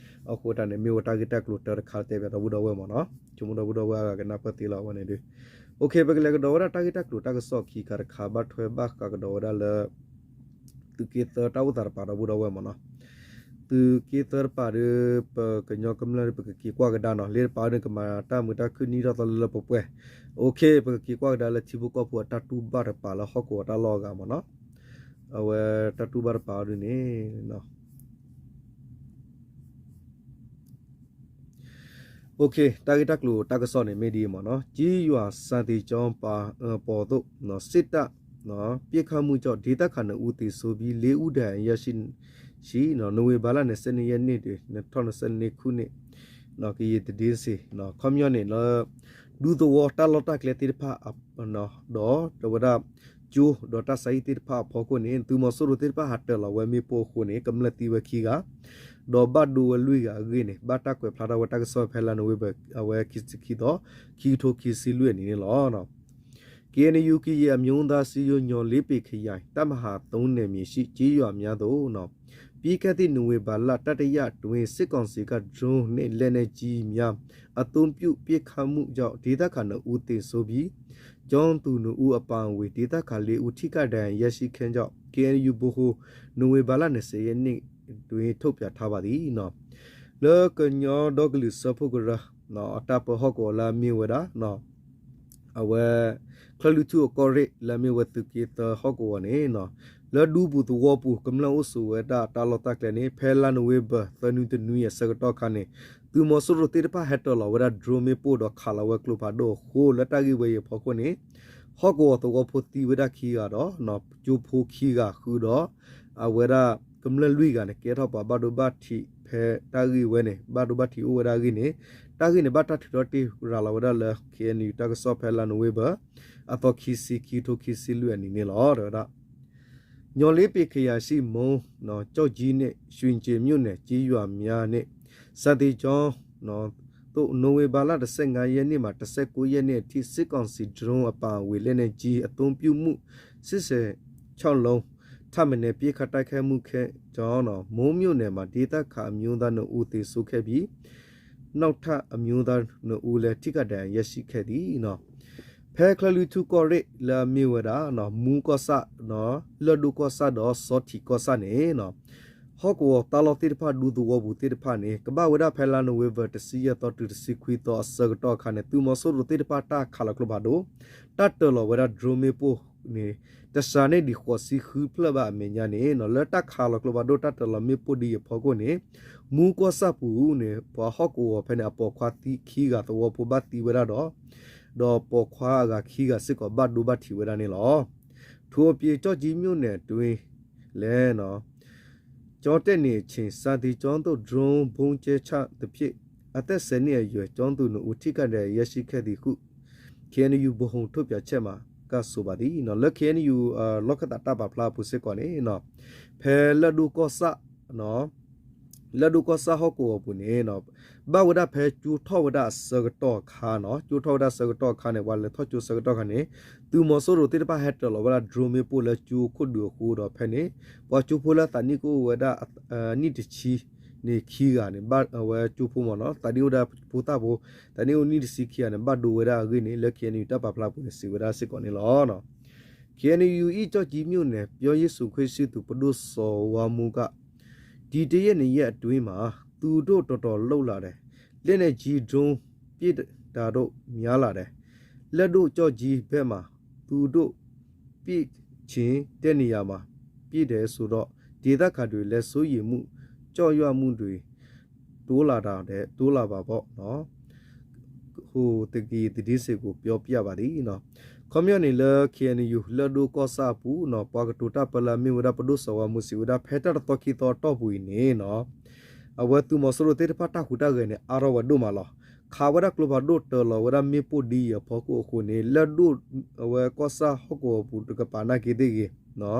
အဃိတၢ်န့ၣ် မ့ၢ်ဝဲတၢ်ဂ့ၢ်တၢ်ကျိၤတၢ်တခါတဲဘၣ်ဒီပုၢ်ဒီဝဲၢ်မ့ၢ်နီၤ, ဆိကမိၣ်ဒီပုၢ်ဒီဝဲၢ်အဂၤကနၢ်ပၢၢ်သ့လီၤဝဲန့ၣ်ဒုး, ပကလဲၤကဒီးဝဲဒၣ်တၢ်ဂ့ၢ်တၢ်ကျိၤတၢ်ကစီၣ်ခံခါတခါ ဘၣ်ထွဲဘၣ်ဃးကဒီးဝဲဒၣ်လၢ သုးက့သၢတၢ်အိၣ်သးတပၤဒီပုၢ်ဒီဝဲၢ်မ့ၢ်နီၤ, သုးက့သၢတပၤဒီး ပကညီကမျၢၢ်ဒီး ပကက့ၤကွၢ်ကဒါနီၤ, လၢတပၤန့ၣ် ကမၤတၢ်မုာ်တၢ်ခုၣ်နံၣ်ထီၣ်သီလၢလၢပှဲၤပှဲၤ, ပကက့ၤကွၢ်ကဒါလၢထံဖိကီၢ်ဖိအတၢ်တူၢ်ဘၣ်တပၤလၢဟီၣ်ကဝီၤတၢ်လီၢ်အဂၤမ့ၢ်နီၤ, အဝဲတၢ်တူၢ်ဘၣ်တပၤအီၤဒ်န့ၣ် တၢ်ဂ့ၢ်တၢ်ကျိၤတၢ်ကစီၣ်န့ၣ်မ့ၢ်ဒ်အံၤမ့ၢ်နီၤ, ကျေးရွာ စာသင်ကျောင်း ပေါ်သို့ စစ်တပ် ပစ်ခတ်မှုကြောင့် ဒေသခံ နှစ် ဦး သေဆုံးပြီး လေး ဦး ဒဏ်ရာရရှိ ရှိ နိုဝင်ဘာလ နှစ်ဆယ့်နှစ်ရက်နေ့တွင် နှစ်ထောင့်နှစ်ဆယ့်နှစ်ခုနှစ် ကရင်သတင်းစစ် ခီပညီန့ၣ်လၢ ဒူသဝီတၢ်လီၢ်တၢ်ကျဲသ့ၣ်တဖၣ် ဒီးတဲဝဲဒၣ် ကၠိ ဒီးတၢ်ဆါဟံၣ်သ့ၣ်တဖၣ်အဖီခိၣ်န့ၣ် သုးမီၤစိရိၤသ့ၣ်တဖၣ်ဟးတၢၤလီၤဝဲမ့ၣ်ပိၢ်အဃိန့ၣ် ကမျၢၢ်သံဝဲခံဂၤ ဒီးဘၣ်ဒိဝဲလွံၢ်ဂၤအဂ့ၢ်န့ၣ် ဘၣ်တၢ်ကွဲးဖျါထီၣ်ဝဲတၢ်ကစီၣ်ဖဲလါနိၣ်ဝ့ဘၢၣ် အဝဲခံဆံခံသီ ခံကထိခံဆံလွံၢ်အနံၤန့ၣ်လီၤ. က့အဲၣ်အန်ယူ ကရင်အမျိုးသားအစည်းအရုံး ညောင်လေးပင်ခရိုင် တပ်မဟာသုံး နယ်မြေရှိ ကျေးရွာများသို့ ပြီးခဲ့သည့် နိုဝင်ဘာလ တတိယတွင် စစ်ကောင်စီက ဒရုန်း နှင့် လက်နက်ကြီးများ အသုံးပြု ပစ်ခတ်မှုကြောင့် ဒေသခံ နှစ် ဦး သေဆုံးပြီး ကျောင်းသူ နှစ် ဦး အပါအဝင် ဒေသခံ လေး ဦး ထိခိုက်ဒဏ်ရာရရှိခဲ့ကြောင်း KNU ဗဟို နိုဝင်ဘာလ နှစ်ဆယ့် ရက်နေ့တွင် ထုတ်ပြန်ထားပါသည် လၢကညီဒီကလုာ်စၢဖှိၣ်ကရၢ အတၢ်ပၢဟီၣ်ကဝီၤလၢအမ့ၢ်ဝဲဒၣ် အဝဲ ချၢၣ်လွံၢ်ထူၣ်အကီၢ်ရ့ၣ် လၢအမ့ၢ်ဝဲသုးက့သၢဟီၣ်ကဝီၤန့ၣ် လၢဒူပူၤသဝီပူၤ ကမျၢၢ်အိၣ်ဆိးဝဲဒၣ်တၢ်လီၢ်တၢ်ကျဲန့ၣ် ဖဲလါနိၣ်ဝ့ဘၢၣ် သၢနွံတနွံအဆၢကတီၢ်ခါန့ၣ် သုးမီၤစိရိၤသ့ၣ်တဖၣ်ဟဲတၢၤလီၤဝဲဒၣ် drone မ့ၣ်ပိၢ်ဒီးခးလီၤဝဲကျိဖးဒိၣ်အဃိ လၢတၢ်ဂ့ၢ်ဝဲအံၤအဖီခိၣ်န့ၣ် ဟီၣ်ကဝီၤသဝီဖိသံဝဲဒၣ်ခံဂၤဒီး ကၠိဖိခံဂၤဃုာ်ဒီး အဝဲဒၣ်ကမျၢၢ်လွံၢ်ဂၤန့ၣ် ကဲထီၣ်ပှၤဘၣ်ဒိဘၣ်ထံးဖဲတၢ်ဂ့ၢ်ဝဲန့ၣ် ဘၣ်ဒိဘၣ်ထံးအိၣ်ဝဲဒၣ်အဂ့ၢ်န့ၣ် တၢ်ဂ့ၢ်န့ၣ် ဘၣ်တၢ်ထုးထီၣ်တ့ၢ်ရၤလီၤဝဲဒၣ်လၢ KNU တၢ်ကစီၣ်ဖဲလါနိၣ်ဝ့ဘၢၣ် အသီခံဆံ ခံကထိခံဆံလွံၢ်အနံၤန့ၣ်လီၤ. တဲဝဲဒၣ် ညောင်လေးပင်ခရိုင်ရှိ မုံးကျောက်ကြီးနှင့် ရွှေကျင်မြို့နယ် ကျေးရွာများနှင့် စာသင်ကျောင်း သိး နိၣ်ဝ့ဘၢၣ်လါ တဆယ့်ငါးရက်နေ့မှ တဆယ့်ကိုးရက်နေ့အထိ စစ်ကောင်စီ drone အပါအဝင် လက်နက်ကြီး အသုံးပြုမှု စစ်ဆင်ခြောက်လုံး ထက်မနည်းပစ်ခတ်တိုက်ခိုက်ခဲ့ကြောင်း မူးမြို့နယ်မှာ ဒေသခံအမျိုးသားနှစ်ဦးသေဆုံးခဲ့ပြီး နောက်ထပ်အမျိုးသားနှစ်ဦးလည်း ထိခိုက်ဒဏ်ရာရရှိခဲ့သည် ဖဲချၢၣ်လွံၢ်ထူၣ်ကီၢ်ရ့ၣ်လၢအမ့ၢ်ဝဲဒၣ် မူကီၢ်ဆၣ် လၢၢ်ဒိၣ်ကီၢ်ဆၣ်ဒီးစီၤထံးကီၢ်ဆၣ်န့ၣ် ဟီၣ်ကဝီၤတၢ်လီၢ်သ့ၣ်တဖၣ်ဒူသဝီပူၤသ့ၣ်တဖၣ်န့ၣ် ကဘၣ်ဝဲဒၣ်ဖဲလါနိၣ်ဝ့ဘၢၣ် တဆံယဲၢ်သီတုၤတဆံခွံသီအဆၢကတီၢ်အခါန့ၣ် သုးမီၤစိရိၤသ့ၣ်တဖၣ်တၢ်ခးလီၤကျိဖးဒိၣ် တၢ်တၢၢ်လီၤဝဲဒၣ် drone မ့ၣ်ပိၢ်န့ၣ် တစှၤန့ၢ်ဒံးဃိးဆံဃုဖျၢၣ်ဘၣ်အမဲာ်ညါန့ၣ် လၢတၢ်ခးလီၤကျိဖးဒိၣ်တၢ်တၢၢ်လီၤမ့ၣ်ပိၢ်ဒ်အံၤအဖီခိၣ်န့ၣ် မူကီၢ်ဆၣ်ပူၤန့ၣ် ပှၤဟီၣ်ကဝီၤဖဲန့ၣ် အပိာ်ခွါသံခံဂၤသဝီဖိဘၣ်သံဝဲဒၣ်ဒီး ဒီးပိာ်ခွါအဂၤခံဂၤစ့ၢ်ကီးဘၣ်ဒိဘၣ်ထံးဝဲဒၣ်န့ၣ်လီၤ. ထိုအပြင် ကျောက်ကြီးမြို့နယ်အတွင်းလည်း ကျောင်းတက်နေချိန် စာသင်ကျောင်းသို့ drone ဗုံးကျဲချသဖြင့် အသက်ဆယ်နှစ်အရွယ် ကျောင်းသူနှစ်ဦး ထိခိုက်ဒဏ်ရာရရှိခဲ့သည်ဟု KNU ဗဟိုထုတ်ပြန်ချက်မှာ ကဆိုပါသည် လၢ KNU လီၢ်ခၢၣ်သးတၢ်ပာ်ဖျါအပူၤစ့ၢ်ကီးန့ၣ် ဖဲလၢၢ်ဒိၣ်ကီၢ်ဆၣ် လၢၢ်ဒိၣ်ကီၢ်ဆၣ်ဟီၣ်ကဝီၤပူၤန့ၣ် ဘၣ်ဝဲဒၣ်ဖဲကၠိထီၣ်ဝဲဒၣ်အဆၢကတီၢ်အခါန့ၣ် ကၠိထီၣ်ဝဲဒၣ်အဆၢကတီၢ်အခါန့ၣ် ပှၤလဲၤထီၣ်ကၠိဆၢကတီၢ်အခါန့ၣ် သုးမီၤစိရိၤသ့ၣ်တဖၣ်ဟဲတၢၢ်လီၤဝဲဒၣ် drone မ့ၣ်ပိၢ်လၢကၠိခိၣ်ဒုးအဃိဒီးဖဲန့ၣ် ပှၤကၠိဖိလၢသးနံၣ်ကအိၣ်ဝဲဒၣ် နံၣ်တဆံန့ၣ်ခံဂၤန့ၣ် ဘၣ်ဝဲကၠိဖိမ့ၢ်နီၤ သးနံၣ်အိၣ်ဝဲဒၣ်ဖိသၣ်ဖိ သးနံၣ်အိၣ်နံၣ်တဆံခံဂၤန့ၣ် ဘၣ်ဒိဝဲဒၣ်အဂ့ၢ်န့ၣ် လၢ KNU တၢ်ပာ်ဖျါအပူၤန့ၣ် စံးဝဲဒၣ်စ့ၢ်ကီးန့ၣ်လီၤ. KNU ၏ ကျောက်ကြီးမြို့နယ် ပြောရေးဆိုခွင့်ရှိသူ ပဒိၣ်စီၤဝါမူက ဒီတရက်နှစ်ရက်အတွင်းမှာ သူတို့တော်တော်လုပ်လာတယ်။ လက်နက်ကြီး drone ပစ်တာတို့များလာတယ်။ လက်တို့ကျောက်ကြီးဘက်မှာ သူတို့ပစ်ချင်တဲ့နေရာမှာ ပစ်တယ်ဆိုတော့ ဒေသခံတွေလည်း စိုးရိမ်မှု ကြောက်ရွံ့မှုတွေ တိုးလာတာတဲ့ တိုးလာပါပေါ့နော် ဟိုတကီၢ် သတင်းစင်ကို ပြောပြပါသည် ခီပညီန့ၣ်လၢ KNU လၢၢ်ဒိၣ်ကီၢ်ဆၣ်အပူၤနီၤ ပှၤကတိၤတၢ်ပၢလၢအမ့ၢ်ဝဲဒၣ် ပဒိၣ်စီၤဝါမူ စံးဝဲဒၣ် ဖဲတၢ်တသီခံသီအတီၢ်ပူၤအံၤန့ၣ်နီၤ အဝဲသုးမီၤစိရိၤသ့ၣ်တဖၣ်တၢ်ဟူးတၢ်ဂဲၤန့ၣ် အါထီၣ်ဝဲဒိၣ်မးလီၤ. ခးဝဲဒၣ်ကျိဖးဒိၣ်တၢၢ်လီၤဝဲဒၣ်မ့ၣ်ပိၢ်ဒ်အံၤအဖီခိၣ်အဃိန့ၣ် လၢၢ်ဒိၣ် အဝဲကီၢ်ဆၣ်ဟီၣ်ကဝီၤပူၤတကပၤနာ်က့သ့ၣ်ဂ့ၤ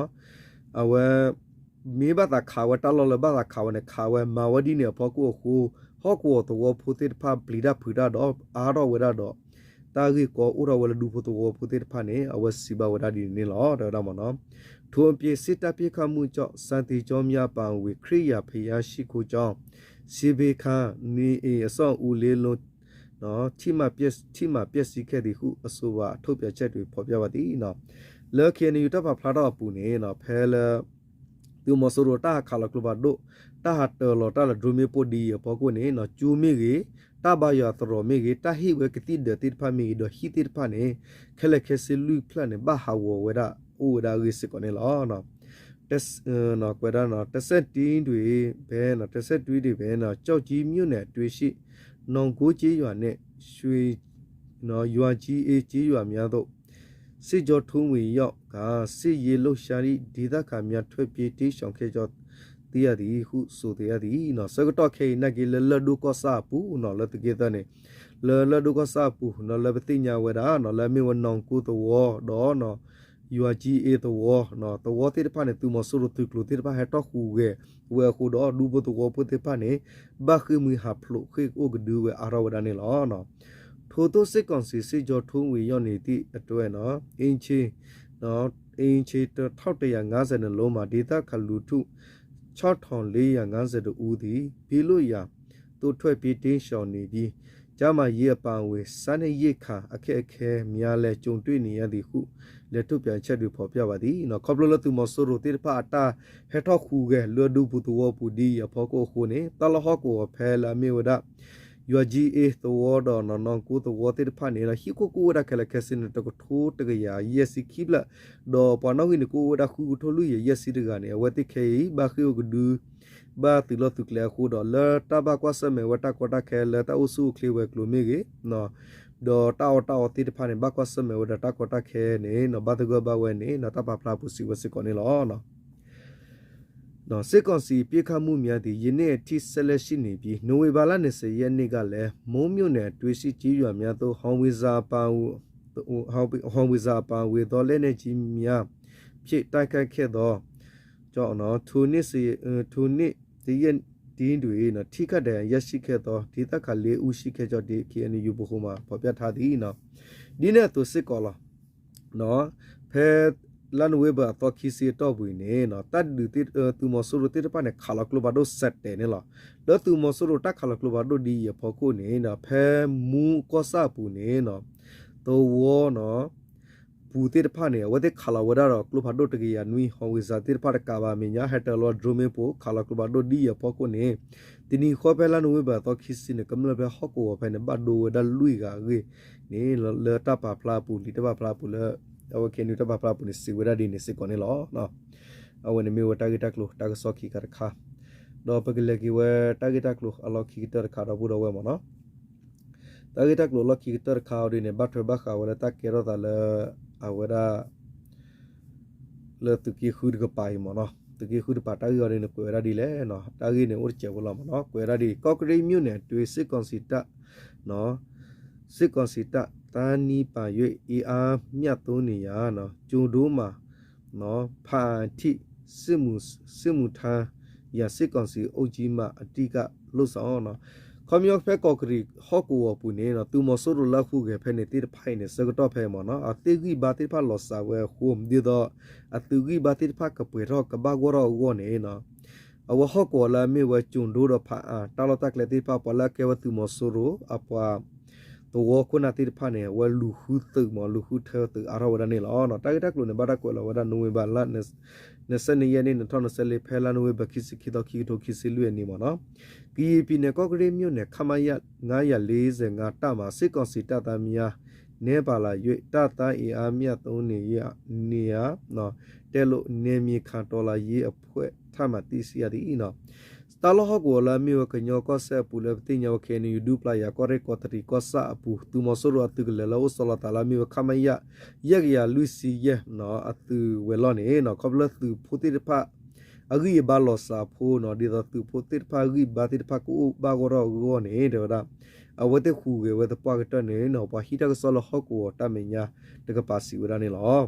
အဝဲ မ့ၢ်ဘၣ်သးခးဝဲတၢ်လီၢ်လၢဘၣ်သးခးဝဲန့ၣ် ခးဝဲမၤဝဲဒ်န့ၣ်အဖီခိၣ်အဃိ ဟီၣ်ကဝီၤသဝီဖိသ့ၣ်တဖၣ် ပျံၤတၢ်ဖုးတၢ်ဒီး အါထီၣ်ဝဲဒၣ်ဒီး တၢ်ဂ့ၢ်ကီအိၣ်ထီၣ်ဝဲလၢဒူဖိသဝီဖိသ့ၣ်တဖၣ်န့ၣ် အဝဲစံးဘၣ်ဝဲဒၣ်ဒ်န့ၣ်လီၤ တဲဝဲဒၣ်မ့ၢ်နီၤ ထိုအပြင် စစ်တပ်ပစ်ခတ်မှုကြောင့် စာသင်ကျောင်းများအပါအဝင် ခရစ်ယာန်ဘုရားရှိခိုးကျောင်း ဆံးဘ့ခါ နေအိမ်အဆောက်အဦးလေးလုံး ထိမှန်ပျက်စီးခဲ့သည်ဟု အဆိုပါထုတ်ပြန်ချက်တွင် ဖော်ပြပါသည် လၢ KNU တၢ်ပာ်ဖျါထီၣ်အပူၤန့ၣ် ဖဲလၢ သုးမီၤစိရိၤတၢ်ဟးခးလီၤကျိဖးဒိၣ် တၢ်ဟးတၢၢ်လီၤတၢ်လီၤ drone မ့ၣ်ပိၢ်ဒ်အံၤအဖီခိၣ်န့ၣ် ကၠိမ့ၢ်ဂ့ၤ တၢ်ဘါယွၤသရိာ်မ့ၢ်ဂ့ၤ တၢ်ဟ့ၣ်ဝဲကသံၣ်ဒၢးသ့ၣ်တဖၣ်မ့ၢ်ဂ့ၤ ဒီးဟံၣ်သ့ၣ်တဖၣ်န့ၣ် ခဲလၢာ်ခဲဆ့လွံၢ်ဖျၢၣ်န့ၣ် ဘၣ်ဟးဂီၤဝဲဒၣ်အိၣ်ဝဲဒၣ်အဂ့ၢ်စ့ၢ်ကီးန့ၣ်လီၤ. ကွဲးဒၣ် တဆင့်တွင်းတွင်ပဲ တဆင့်တွင်းတွင်ပဲ ကျောက်ကြီးမြို့နယ်အတွင်းရှိ နောင်ကိုကျေးရွာနှင့် ရွှေ ရွာကြီးအေးကျေးရွာများသို့ စစ်ကြောင်းထိုးဝင်ရောက်ကာ စစ်ရေးလှုပ်ရှားသည့်ဒေသခံများ ထွက်ပြေးတိမ်းရှောင်ခဲ့ကြောင်း သိရသည်ဟု ဆိုသည် ဆၢကတီၢ်ခဲအံၤနာ်က့လၢ လၢၢ်ဒိၣ်ကီၢ်ဆၣ်အပူၤနီၤ လၢသုးက့သၢန့ၣ် လၢလၢၢ်ဒိၣ်ကီၢ်ဆၣ်အပူၤနီၤ လၢပသ့ၣ်ညါဝဲဒၣ်နီၤ လၢအမ့ၢ်ဝဲနီၢ်ကိသဝီဒီး ယွၤကၠံအ့သဝီ သဝီသ့ၣ်တဖၣ်န့ၣ် သုးမီၤစိရိၤသုးကျိၤသ့ၣ်တဖၣ်ဟဲထီၣ်ဃုာ်ဂဲၤဝဲအဃိဒီး ဒူဖိသဝီဖိသ့ၣ်တဖၣ်န့ၣ် ဘၣ်ဃ့ၢ်မှံဟးဖျိးဃ့ၢ်အိၣ်ကဒုဝဲအါထီၣ်ဝဲဒၣ်န့ၣ်လီၤ. ထိုသို့ စစ်ကောင်စီ စစ်ကြောင်းထိုးဝင်ရောက်နေသည့်အတွက် အိမ်ခြေ အိမ်ခြေ တစ်ထောင့်တစ်ရာငါးဆယ်နှစ်လုံးမှာ ဒေသခံလူထု ခြောက်ထောင့်လေးရာငါးဆယ်တစ်ဦးသည် ဘေးလွတ်ရာသို့ ထွက်ပြေးတိမ်းရှောင်နေပြီး ကျန်းမာရေးအပါအဝင် စားနပ်ရိက္ခာအခက်အခဲများလည်း ကြုံတွေ့နေရသည်ဟု လည်း ထုတ်ပြန်ချက်တွင် ဖော်ပြပါသည် ခီဖျိလၢသုးမီၤစိရိၤသ့ၣ်တဖၣ် အတၢ်ဟဲထီၣ်ဃုာ်ဂဲၤလၢဒူပူၤသဝီပူၤဒ်အံၤအဖီခိၣ်အဃိန့ၣ် တၢ်လီၢ်ဟီၣ်ကဝီၤဖဲလၢအမ့ၢ်ဝဲဒၣ် ယွၤကၠံအ့သဝီဒီးနီၢ်ကိသဝီသ့ၣ်တဖၣ်န့ၣ် ဟံၣ်ခိၣ်ကအိၣ်ဝဲဒၣ်ခဲလၢာ်ခဲဆ့န့ၣ် တကထိတကယၤယဲၢ်ဆံခံဖျၢၣ် ဒီးပှၤနီၣ်ဂံၢ်န့ၣ် ကအိၣ်ဝဲဒၣ်ဃုကထိလွံၢ်ယဲၢ်ဆံတဂၤန့ၣ် အဝဲသ့ၣ်ခဲအံၤ ဘၣ်ဃ့ၢ်အိၣ်ကဒု ဘၣ်သုးလီၢ်သုးကျဲအဃိဒီး လၢတၢ်ဘၣ်ကွၢ်ဆၢၣ်မဲာ်ဝဲတၢ်ကီတၢ်ခဲလၢတၢ်အိၣ်ဆူၣ်အိၣ်ချ့ဝဲၤကျိၤမ့ၢ်ဂ့ၤ ဒီးတၢ်အီၣ်တၢ်အီသ့ၣ်တဖၣ်န့ၣ် ဘၣ်ကွၢ်ဆၢၣ်မဲာ်ဝဲဒီးတၢ်ကီတၢ်ခဲန့ၣ် ဘၣ်သဂၢၢ်ဘၣ်ဝဲန့ၣ် တၢ်ပာ်ဖျါအပူၤစံးဝဲစ့ၢ်ကီးန့ၣ်လီၤ. စစ်ကောင်စီပစ်ခတ်မှုများသည် ယနေ့အထိဆက်လက်ရှိနေပြီး နိုဝင်ဘာလနှစ်ဆယ်ရက်နေ့ကလည်း မူးမြို့နယ်အတွင်းရှိကျေးရွာများသို့ ဟောင်ဝစ်ဇာအပါ ဟောင်ဝစ်ဇာအပါအဝင်သောလက်နက်ကြီးများဖြင့်တိုက်ခိုက်ခဲ့သောကြောင့် ထိုနေ့ ထိုနေ့တစ်ရက် ဒ်ဒွံၣ် ထံၣ်ခၣ်ဒဲးယဲၢ်ဆံခဲသီ ဒ်သၣ်ခးလ့အူဆံခဲကၠီဒ် ခ့ၣ်အဲၣ်ယူၣ် ပူၤဃိမး ဖီၣ်ပြထါသံနီၤ, ဒ်န့ၣ်အသိးစ့ၢ်ကီးလီၤ. ဖဲလါနိၣ်ဝ့ဘၢၣ်အသီခံဆံအတီၢ်ပူၤအံၤန့ၣ် တၢ်ဒုးသုးမီၤစိရိၤသ့ၣ်တဖၣ်န့ၣ် ခးလီၤကျိဖးဒိၣ်စဲးတဲာ်န့ၣ်လီၤ. လၢသုးမီၤစိရိၤတၢ်ခးလီၤကျိဖးဒိၣ်ဒ်အံၤအဖီခိၣ်န့ၣ် ဖဲမူကီၢ်ဆၣ်အပူၤန့ၣ် သဝီ ပူၤသ့ၣ်တဖၣ်န့ၣ် အဝဲသ့ၣ်ခးလီၤဝဲဒၣ်ဒီးကျိဖးဒိၣ်တကယၤနွံ ဟီဝ့ၤစၢ်သ့ၣ်တဖၣ်တကးဘၣ်အမဲာ်ညါ ဟဲတၢၤလီၤ drone မ့ၣ်ပိၢ် ခးလီၤကျိဖးဒိၣ်ဒ်အံၤအဖီခိၣ်န့ၣ် တနံၤဃီဖဲလါနိၣ်ဝ့ဘၢၣ်အသီခံဆံန့ၣ် ကမျၢၢ်ဖဲဟီၣ်ကဝီၤဖဲန့ၣ် ဘၣ်ဒိဝဲဒၣ်လွံၢ်ဂၤအဂ့ၢ်န့ၣ် လၢတၢ်ပာ်ဖျါအပူၤ လံာ်တၢ်ပာ်ဖျါအပူၤလၢ အဝဲ ခ့ၣ်အဲၣ်ယူၣ် တၢ်ပာ်ဖျါအပူၤန့ၣ် စံးဝဲဒၣ်ဒ်န့ၣ်စ့ၢ်ကီးန့ၣ်လီၤ. အဝဲန့ၣ်မ့ၢ်ဝဲတၢ်ဂ့ၢ်တၢ်ကျိၤတၢ်ကစီၣ်ခံခါတခါ, ဒီးပကလဲၤက့ၤဝဲတၢ်ဂ့ၢ်တၢ်ကျိၤအလီၢ်ခံကတၢၢ်တခါဒီပုၢ်ဒီဝဲၢ်မ့ၢ်နီၤ. တၢ်ဂ့ၢ်တၢ်ကျိၤအလီၢ်ခံကတၢၢ်တခါအံၤဒ်န့ၣ် ဘၣ်ထွဲဘၣ်ဃးဝဲလၢတၢ်ကဲထီၣ်သးလၢ အဝဲဒၣ် လၢသုးက့ဃုတကပၤအံၤမ့ၢ်နီၤ. သုးက့ဃုတကပၤတၢ်ဂ့ၢ်အံၤဒ်န့ၣ် ကွဲးဝဲဒၣ်ဒ်လဲၣ်နီၤ. တၢ်ဂ့ၢ်န့ၣ်အိၣ်တစဲးဖိလီၤမ့ၢ်နီၤ. ကွဲးဝဲဒၣ်ဒ် ကော့ကရိတ်မြို့နယ်အတွင်း စစ်ကောင်စီတပ် စစ်ကောင်စီတပ် သိမ်းပိုက်၍ အင်အားမျှသုံးနေရာ ကျိုဒိုမှာ ဖာအံထိ စစ်မှုထမ်းရန် စစ်ကောင်စီအုပ်ကြီးမှ အဓိကလုပ်ဆောင် ခီပညီဖဲကီၢ်ကရံၣ်ဟီၣ်ကဝီၤပူၤန့ၣ် သုးမီၤစိရိၤလၢအဟူးဂဲၤဖဲန့ၣ်သ့ၣ်တဖၣ်အံၤန့ၣ် ဆၢကတီၢ်ဖဲအံၤမ့ၢ်နီၤ အသ့ၣ်ဂံၢ်ဘါသ့ၣ်တဖၣ်လီၤစှၤဝဲအဃိ ဒ်သိး အသုးဂံၢ်ဘါသ့ၣ်တဖၣ်ကပှဲၤထီၣ်ကဘၣ်ဂီၢ်ထီၣ်အဂီၢ်န့ၣ် အဝဲဟီၣ်ကဝီၤလၢအမ့ၢ်ဝဲကျိဒိဒီးဖာအံ တၢ်လီၢ်တၢ်ကျဲသ့ၣ်တဖၣ် ပှၤလၢအကဲဝဲသုးမီၤစိရိၤ အပှၤ သဝီခိၣ်နၢ်သ့ၣ်တဖၣ်န့ၣ် အဝဲလူၤဃုသုးမ့ၢ် လူၤဃုထၢသုးအါထီၣ်ဝဲဒၣ်န့ၣ်လီၤ. တၢ်ဂ့ၢ်တၢ်ကျိၤန့ၣ် ဘၣ်တၢ်ကွဲးလီၤဝဲဒၣ် နိၣ်ဝ့ဘၢၣ်လါ နံၣ်ဆံယဲၢ်နံၣ် နံၣ်ထီၣ်နံၣ်ဆံလၢ ဖဲလါနိၣ်ဝ့ဘၢၣ်ခံဆံခံသီ ခံကထိခံဆံလွံၢ်အနံၣ်မ့ၢ်နီၤ. ကရင်ပြည်နယ် ကော့ကရိတ်မြို့နယ် ခမရ ငါးရာလေးဆယ့်ငါး တပ်မ စစ်ကောင်စီတပ်သား များ နည်းပါလာ၍ တပ်သားအင်အားမျှသုံးနေရ နေရ တယ်လို့ နယ်မြေခံတော်လှန်ရေးအဖွဲ့ထံမှ သိရှိရသည် တၢ်လီၢ်ဟီၣ်ကဝီၤလၢအမ့ၢ်ဝဲကညီကီၢ်စဲၣ်အပူၤလၢပသ့ၣ်ညါဝဲခဲအံၤန့ၣ် ယူၤဒူပျၢ်ယၤ ကီၢ်ရ့ၣ်ကီးတရံးကီၢ်ဆၣ်အပူၤ သုးမီၤစိရိၤအသုးကလၢၤလၢအိၣ်ဆီလီၤသးလၢအမ့ၢ်ဝဲ ခမရ ယဲၢ်ကယၤလွံၢ်ဆံယဲၢ် အသုးဝဲၤလီၢ်န့ၣ် ခီဖျိလၢသုးဖိသ့ၣ်တဖၣ် အဂံၢ်အဘါလီၤစှၤအဃိနီၤ ဒ်သိးသုးဖိသ့ၣ်တဖၣ်ဂံၢ်ဘါသ့ၣ်တဖၣ်ကအိၣ်ဘၣ်ဂီၢ်ထီၣ်အဂီၢ်န့ၣ် တဲဝဲဒၣ် အဝဲသ့ၣ်ဟူးဂဲၤဝဲသပှၢ်ကတၢၢ်န့ၣ်နီၤ ပှၤဟံးတၢ်ကစီၣ်လၢဟီၣ်ကဝီၤတၢ်မဲာ်ညါတကပၤစံးဝဲဒၣ်န့ၣ်လီၤ.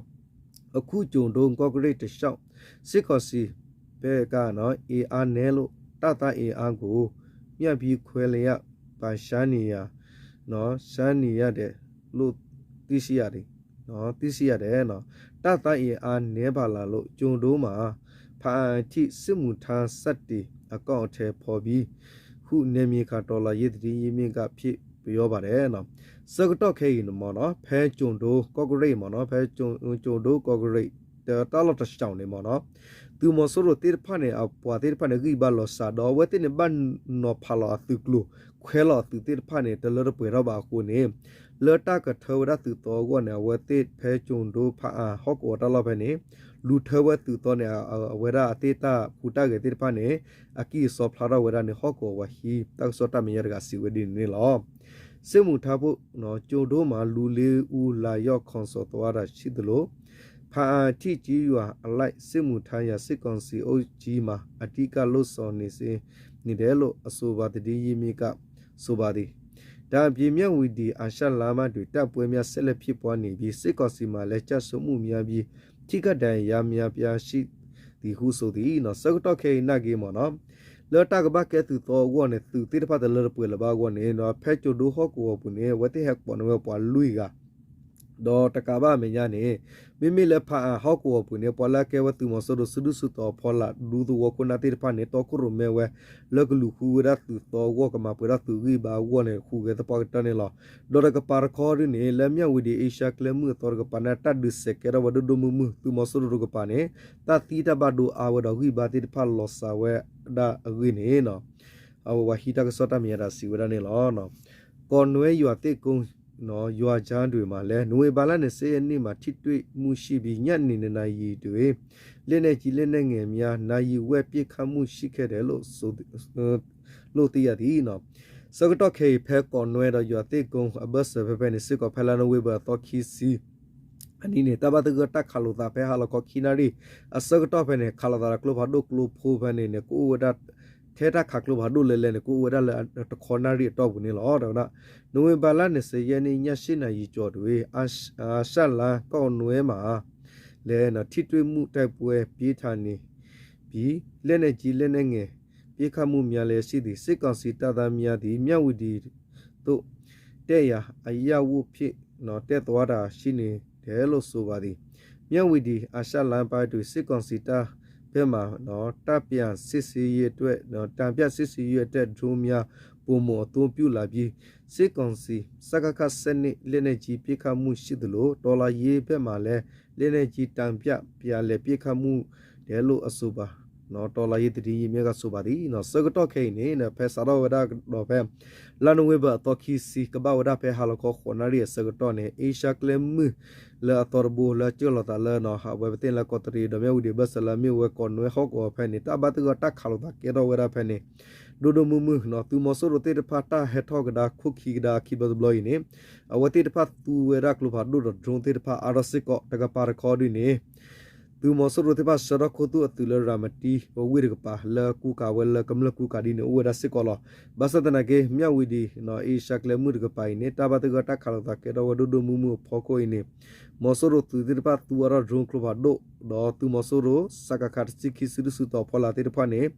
အခု ကျိုဒိ ကော့ကရိတ် တလျှောက် စစ်ကောင်စီဘက်က အင်အားနည်းလို့ တပ်သားအင်အားကို မျှပြီးခွဲလိုက်ရ ရှမ်းနေရာ ရှမ်းနေရတယ်လို့ သိရှိရတယ် သိရှိရတယ် တပ်သားအင်အားနည်းပါလာလို့ ကျိုဒိမှာ ဖာအံထိ စစ်မှုထမ်းစတင်အကောင်အထည်ဖော်ပြီး ဟု နယ်မြေခံတော်လှန်ရေးသတင်းရင်းမြစ်က ဖြစ်ပြောပါတယ် ဆၢကတီၢ်ခဲအံၤန့ၣ်မ့ၢ်နီၤ ဖဲကျိဒိ ကီၢ်ကရ့ၣ်မ့ၢ်နီၤ ဖဲကျိဒိ ကီၢ်ကရ့ၣ် တၢ်လီၢ်တလျှောက်န့ၣ်မ့ၢ်နီၤ သုးမီၤစိရိၤသ့ၣ်တဖၣ်န့ၣ် အပှၤသ့ၣ်တဖၣ်န့ၣ် ဂံၢ်ဘါလီၤစှၤဒီး အဝဲသ့ၣ်န့ၣ် ဘၣ်နီၤဖးလီၤအသုးကျိၤ ခွဲးလီၤအသုးသ့ၣ်တဖၣ်န့ၣ် တလၢတပှဲၤထီၣ်ဘၣ်အဃိန့ၣ် လၢတၢ်ကထၢဝဲဒၣ်သုးသီအဂီၢ်န့ၣ် အဝဲသ့ၣ်ဖဲကျိဒိ ဖာအံ ဟီၣ်ကဝီၤတၢ်လီၢ်ဖဲန့ၣ် လူၤထၢဝဲသုးသီန့ၣ် အဝဲဒၣ်အသ့ၣ်တၢ်ဟူးတၢ်ဂဲၤသ့ၣ်တဖၣ်န့ၣ် အကံၢ်အစီဖျါထီၣ်ဝဲဒၣ်န့ၣ် ဟီၣ်ကဝီၤပှၤဟံးတၢ်ကစီၣ်တၢ်မဲာ်ညါတဂၤစံးဝဲဒ်န့ၣ်န့ၣ်လီၤ. စစ်မှုထမ်းဖို့ ကျိဒိမှာ လူလေးဦး လာရောက်ခေါ်ဆောင်သွားတာရှိသလို ဖာအံထိကျေးရွာအလိုက် စစ်မှုထမ်းရန် စစ်ကောင်စီအုပ်ကြီးမှာ အဓိကလုပ်ဆောင်နေစေ နေတယ်လို့ အဆိုပါသတင်းရင်းမြစ်က ဆိုပါသည်. ဒါ့အပြင် မြဝတီအာရှလမ်းမတွင် တိုက်ပွဲများဆက်လက်ဖြစ်ပွားနေပြီး စစ်ကောင်စီမှာလည်း ကျဆုံးမှုများပြီး ထိခိုက်ဒဏ်ရာရများပြားရှိသည်ဟုဆိုသည် ဆၢကတီၢ်ခဲအံၤနာ်က့မ့ၢ်နီၤ လၢတၢ်ကဘၣ်ကဲသုးသီအဂီၢ်န့ၣ် သုးသ့ၣ်တဖၣ်တလၢတပှဲၤလၢၤဘၣ်အဂီၢ်န့ၣ် ဖဲကျိဒိဟီၣ်ကဝီၤပူၤန့ၣ် အဝဲသ့ၣ်ဟဲကိးန့ၢ်ဝဲပှၤလွံၢ်ဂၤ ဒီးတကးဘၣ်အမဲာ်ညါန့ၣ် မ့မ့ၢ်လၢဖာအံဟီၣ်ကဝီၤပူၤန့ၣ် ပှၤလၢအကဲဝဲသုးမီၤစိရိၤစုဒုၣ်စုတီၤအဖီလာ် ဒူသဝီခိၣ်နၢ်သ့ၣ်တဖၣ်န့ၣ် တီခိၣ်ရိၣ်မဲဝဲ လၢကလူၤဃုဝဲဒၣ်သုးသီအဂီၢ် ကမၤပှဲၤထီၣ်သုးဂံၢ်ဘါအဂီၢ်န့ၣ် ဟူးဂဲၤသပှၢ်ကတၢၢ်န့ၣ်လီၤ. ဒီးတကပၤတခီဒ်န့ၣ် လၢမြဝတီ အ့ရှါကျဲမုၢ်အသီတကပၤန့ၣ် တၢ်ဒုးစဲးကဲထီၣ်ဝဲဒိၣ်ဒိၣ်မုၢ်မုၢ် သုးမီၤစိရိၤတကပၤန့ၣ် တၢ်သံတၢ်ဘၣ်ဒိအါဝဲဒီးဂံၢ်ဘါသ့ၣ်တဖၣ်လီၤစှၤဝဲဒၣ်အဂ့ၢ်န့ၣ် အဝဲပှၤဟံးတၢ်ကစီၣ်တၢ်မဲာ်ညါတဂၤစံးဝဲဒၣ်န့ၣ်လီၤ. ကော့နွဲ့ ယွၤသစ်ကုန်း ရွာခြံတွေမှာလည်း နိုဝင်ဘာလ နှစ်ဆယ့် ရက်နေ့မှာ ထိတွေ့မှုရှိပြီး ညနေ နှစ်နာရီတွင် လက်နက်ကြီး လက်နက်ငယ်များ နာရီဝက် ပစ်ခတ်မှုရှိခဲ့တယ်လို့ ဆို လို့သိရသည် ဆၢကတီၢ်ခဲအံၤ ဖဲကော့နွဲ့ဒီးယွၤသစ်ကုန်း အဘၢၣ်စၢၤဖဲဖဲန့ၣ် စ့ၢ်ကီးဖဲလါနိၣ်ဝ့ဘၢၣ်အသီခံဆံ အနံၤန့ၣ် တၢ်ဘၣ်သဂၢၢ်တၢ်ခးလိာ်သးဖဲဟါလီၤခီခံနၣ်ရံၣ် အဆၢကတီၢ်ဖဲန့ၣ် ခးလိာ်သးဒီးကျိဖးဒိၣ်ကျိဖိဖဲန့ၣ်န့ၣ် ကအိၣ်ဝဲဒၣ် ထဲတၢ်ခးကျိဖးဒိၣ်လဲၤလဲၤန့ၣ် ကအိၣ်ဝဲဒၣ်လၢတခီနၣ်ရံၣ်အတီၢ်ပူၤန့ၣ်လီၤ. တဲဝဲဒၣ် နိုဝင်ဘာလ နှစ်ဆယ့် ရက်နေ့ ည ရှစ်နာရီကျော်တွင် အာရှလမ်း ကော့နွဲ့မှာလည်း ထိတွေ့မှု တိုက်ပွဲပြင်းထန်နေပြီး လက်နက်ကြီး လက်နက်ငယ် ပစ်ခတ်မှုများလည်းရှိသည်။ စစ်ကောင်စီတပ်သားများသည် မြဝတီသို့ တက်ရာအရပ်ဝတ်ဖြင့် တက်သွားတာရှိနေတယ်လို့ ဆိုပါတယ်။ မြဝတီအာရှလမ်းပိုင်းတွင် စစ်ကောင်စီတပ်ဘက်မှ တပ်ပြန်စစ်ဆင်ရေးအတွက် တပ်ပြန်စစ်ဆင်ရေးအတွက် ဒရုန်းများ ပိုမိုအသုံးပြုလာပြီး စစ်ကောင်စီ စကခ စနစ် လက်နက်ကြီးပစ်ခတ်မှုရှိသလို တော်လှန်ရေးဘက်မှလည်း လက်နက်ကြီးတန်ပြပြန်လည်ပစ်ခတ်မှုတယ်လို့ အဆိုပါ တော်လှန်ရေးသတင်းရင်းမြစ်က ဆိုပါသည်. ဆၢကတီၢ်ခဲအံၤန့ၣ် ဖဲစးထီၣ်ဝဲဒၣ်ဒီးဖဲ လါနိၣ်ဝ့ဘၢၣ်အသီခံဆံ ကဘၣ်ဝဲဒၣ်ဖဲဟါလီၤခီ ဃိးနၣ်ရံၣ်အဆၢကတီၢ်န့ၣ် အ့ရှါကျဲမုၢ်လၢအသီတဘိ လၢကၠီၣ်လီၤသးလၢ အဝဲပသ့ၣ်လၢကီးတရံး ဒီးမၠၣ်ဝတံၤဘၢၣ်စၢၤလၢအမ့ၢ်ဝဲကီးနွဲဟီၣ်ကဝီၤဖဲန့ၣ် တၢ်ဘၣ်သဂၢၢ်တၢ်ခးလိာ်သးကဲထီၣ်ဝဲဒၣ်ဖဲန့ၣ် ဒိၣ်ဒိၣ်မုၢ်မုၢ် သုးမီၤစိရိၤသ့ၣ်တဖၣ် တၢ်ဟဲထီၣ်ကဒါခိၣ်ခံကဒါခံဘျီတဘျီအံၤန့ၣ် အဝဲသ့ၣ်တဖၣ်သူဝဲဒၣ်ကျိဖးဒိၣ်ဒီး drone သ့ၣ်တဖၣ်အါထီၣ်စ့ၢ်ကီး တကပၤတခီဒ်န့ၣ် သုးမီၤစိရိၤသ့ၣ်တဖၣ်ဆှၢထီၣ်ခိၣ်သူၣ်အသုးလၢရၤမတံ ဝ့ၢ်တကပၤ လၢကူကၤဝဲလၢကမျၢၢ်ကူကၤဒ်န့ၣ် အိၣ်ဝဲဒၣ်စ့ၢ်ကီးလီၤ. ဘၣ်ဆၣ်သနာ်က့ မၠၣ်ဝတံၤ အ့ရှါကျဲမုၢ်တကပၤအံၤန့ၣ် တၢ်ဘၣ်သဂၢၢ်တၢ်ခးလိာ်သးကဲထီၣ်ဝဲဒိၣ်ဒိၣ်မုၢ်မုၢ်အဖီခိၣ်အံၤန့ၣ် မီၤစိရိၤသုးသ့ၣ်တဖၣ်သူဝဲဒၣ် drone ကျိဖးဒိၣ် ဒီးသုးမီၤစိရိၤ စကခ တဆံခံ စုဒုၣ်စုတီၤဖီလာ်သ့ၣ်တဖၣ်န့ၣ်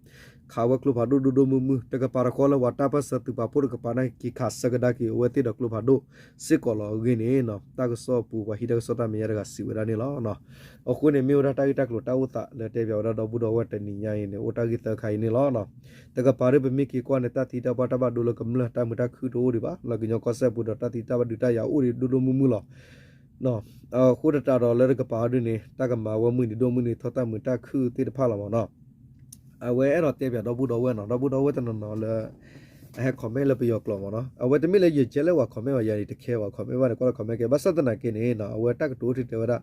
ခးဝဲကျိဖးဒိၣ်ဒိၣ်ဒိၣ်မုၢ်မုၢ် တကပၤတခီလၢပှၤတၢ်ပၢၢ်ဆၢသုးပာ်ဖှိၣ်တကပၤန့ၣ် က့ၤခးဆၢကဒါက့ၤအဝဲသ့ၣ်ဒီးကျိဖးဒိၣ်စ့ၢ်ကီးလီၤ. အဂ့ၢ်န့ၣ် တၢ်ကစီၣ်အပူၤ ပှၤဟံးတၢ်ကစီၣ်တၢ်မဲာ်ညါတဂၤစံးဝဲဒၣ်န့ၣ်လီၤ. အဃိန့ၣ် မ့ၢ်ဝဲဒၣ်တၢ်ဂ့ၢ်တၢ်ကျိၤတၢ်အိၣ်သးလၢတဲပၠးဝဲဒၣ်ဒီပုၢ်ဒီဝဲၢ်တနံၤညါအံၤန့ၣ် အိၣ်တၢ်ဂ့ၢ်သၢခါအံၤန့ၣ်လီၤ. တကပၤဒ်ပမ့ၢ်က့ၤကွၢ်န့ၣ် တၢ်သံတၢ်ပှၢ်တၢ်ဘၣ်ဒိလၢကမျၢၢ်တၢ်မုာ်တၢ်ခုၣ်တအိၣ်ဒံးဘၣ် လၢကညီကီၢ်စဲၣ်ပူၤဒီးတၢ်သံတၢ်ဘၣ်ဒုးတၢ်ယၤအိၣ်ဒံးဒိၣ်ဒိၣ်မုၢ်မုၢ်လီၤ. အဃိသတးဒီးလၢတကပၤဒ်န့ၣ် တၢ်ကမၤဝဲမုၢ်နံၤဒိၣ်မုၢ်နံၤထီၣ်တၢ်မုာ်တၢ်ခုၣ်သ့ၣ်တဖၣ်လီၤမ့ၢ်နီၤ. အဝဲအဲၣ်ဒိးတဲပၠးဒီပုၢ်ဒီဝဲၢ်နီၤ ဒီပုၢ်ဒီဝဲၢ်တနီၤနီၤလၢ အဟဲ comment လၢပယီၤကျိာ်မ့ၢ်နီၤ အဝဲတမ့ၢ်လၢယကဲလၢပှၤ comment ဘၣ် ယၤန့ၣ်တခဲဘၣ် comment ဘၣ်န့ၣ် ကွၢ်လၢ comment ကဲ ဘၣ်ဆၣ်သနာ်က့န့ၣ် အဝဲတၢ်ကတိၤအိၣ်ထံတဲဝဲဒၣ်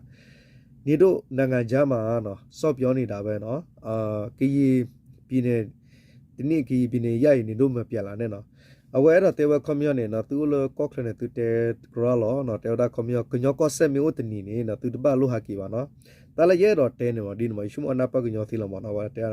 နေတိုးနိုင်ငံခြားမှာ နော် စောင့်ပြောနေတာပဲနော် ကရင်ပြည်နယ် တနံၣ် ကရင်ပြည်နယ် ရရင် နေတိုး မပြန်လာနဲ့နော် အဝဲအဲၣ်ဒိးတဲဝဲ ခီပညီန့ၣ်နီၤ သုအိၣ်လၢကီၢ်ချၢန့ၣ် သုတဲကြၢးလီၤနီၤ တဲဝဲဒၣ်ခီပညီ ကညီကီၢ်စဲၣ်မ့ၢ်အိၣ်တနံၤန့ၣ်နီၤ သုတဘၣ်လိၣ်ဟးက့ၤဘၣ်နီၤ တၢ်လၢယအဲၣ်ဒိးတဲန့ၣ်မ့ၢ်ဒ်န့ၣ်မ့ၢ် ယဆိကမိၣ်အနၢ်ပၢၢ်ကညီသ့လီၤမ့ၢ်နီၤ အဝဲတဲ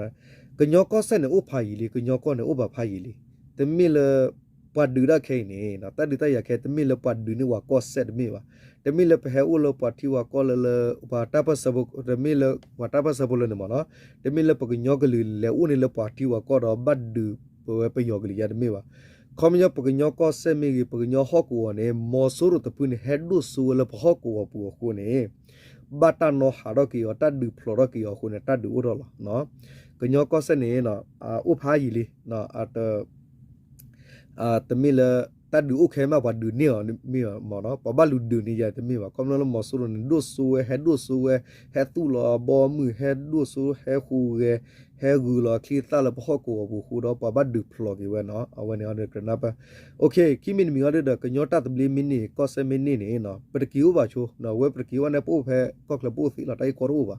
ကညီကီၢ်စဲၣ်န့ၣ်အိၣ်ဖးယံာ်လံ ကညီကီၢ်န့ၣ်အိၣ်ဘၣ်ဖးယံာ်လံ တမ့ၢ်လၢ ပှၤဒုးတၢ်ခဲအံၤန့ၣ် တၢ်ဒုးတၢ်ယၤခဲ တမ့ၢ်လၢပှၤဒုးန့ၢ်ပှၤကီၢ်စဲၣ်တမ့ၢ်ဘၣ် တမ့ၢ်လၢပဟဲအိၣ်လၢပှၤထံပှၤကီၢ်လၢလၢ ပှၤတၢ်ပၢၢ်ဆၢဖိ တမ့ၢ်လၢပှၤတၢ်ပၢၢ်ဆၢဖိလၢန့ၣ်မ့ၢ်နီၤ တမ့ၢ်လၢပကညီကလုာ်လဲၤအိၣ်န့ၣ်လၢပှၤထံပှၤကီၢ်ဒီးဘၣ်ဒုးပဝဲပယီၤကလုာ်ယါတမ့ၢ်ဘၣ် ခီပညီပကညီကီၢ်စဲၣ်မ့ၢ်ဂ့ၤ ပကညီဟီၣ်ကဝီၤန့ၣ် မီၤစိရိၤတဖုန့ၣ် ဟဲဒိၣ်စိဝဲလၢပဟီၣ်ကဝီၤပူၤအဃိန့ၣ် ဘၣ်တၢ်နီၣ်ဟးထီၣ်က့ၤအီၤ တၢ်ဒုးဖျိးထီၣ်က့ၤအီၤအဃိန့ၣ် တၢ်ဒုးအိၣ်ထီၣ်လီၤ ကညီကီၢ်စဲၣ်န့ၣ် အိၣ်ဖးယံာ်လံ တမ့ၢ်လၢ တၢ်ဒုးအိၣ်ခဲမး ပှၤဒုးန့ၢ်အီၤမ့ၢ်မ့ၢ်နီၤ ပှၤဘၣ်လူၤဒုးန့ၢ်ယၤတမ့ၢ်ဘၣ် ခီဖျိလၢမီၤစိရိၤန့ၣ် ဒိၣ်စိဝဲ ဟဲဒိၣ်စိဝဲ ဟဲသူၣ်လီၤအဘီအမုၢ် ဟဲဒိၣ်စိ ဟဲဃူဂဲၤ ဟဲဂုာ်လီၤအချံအသၣ်လၢပဟီၣ်ကဝီၤပူၤအဃိဒီး ပှၤဘၣ်ဒုးဖျိးက့ၤဝဲနီၤ အဝဲန့ၣ်အီၤဒီးကြၢးနၢ်ပၢၢ် OK ခံမံၤတမံၤအီၤဒ်ဒီး ကညီတၢ်သဘျ့မ့ၢ်န့ၢ် ကီၢ်စဲၣ်မ့ၢ်န့ၢ်န့ၣ် ပတက့ၤအိၣ်ဘၣ်ဆိ အဝဲပတက့ၤအိၣ်န့ၣ် ပအိၣ်ဖဲကီၢ်ချၢပအိၣ်သ့လီၤ တၢ်ဂ့ၢ်ကီတအိၣ်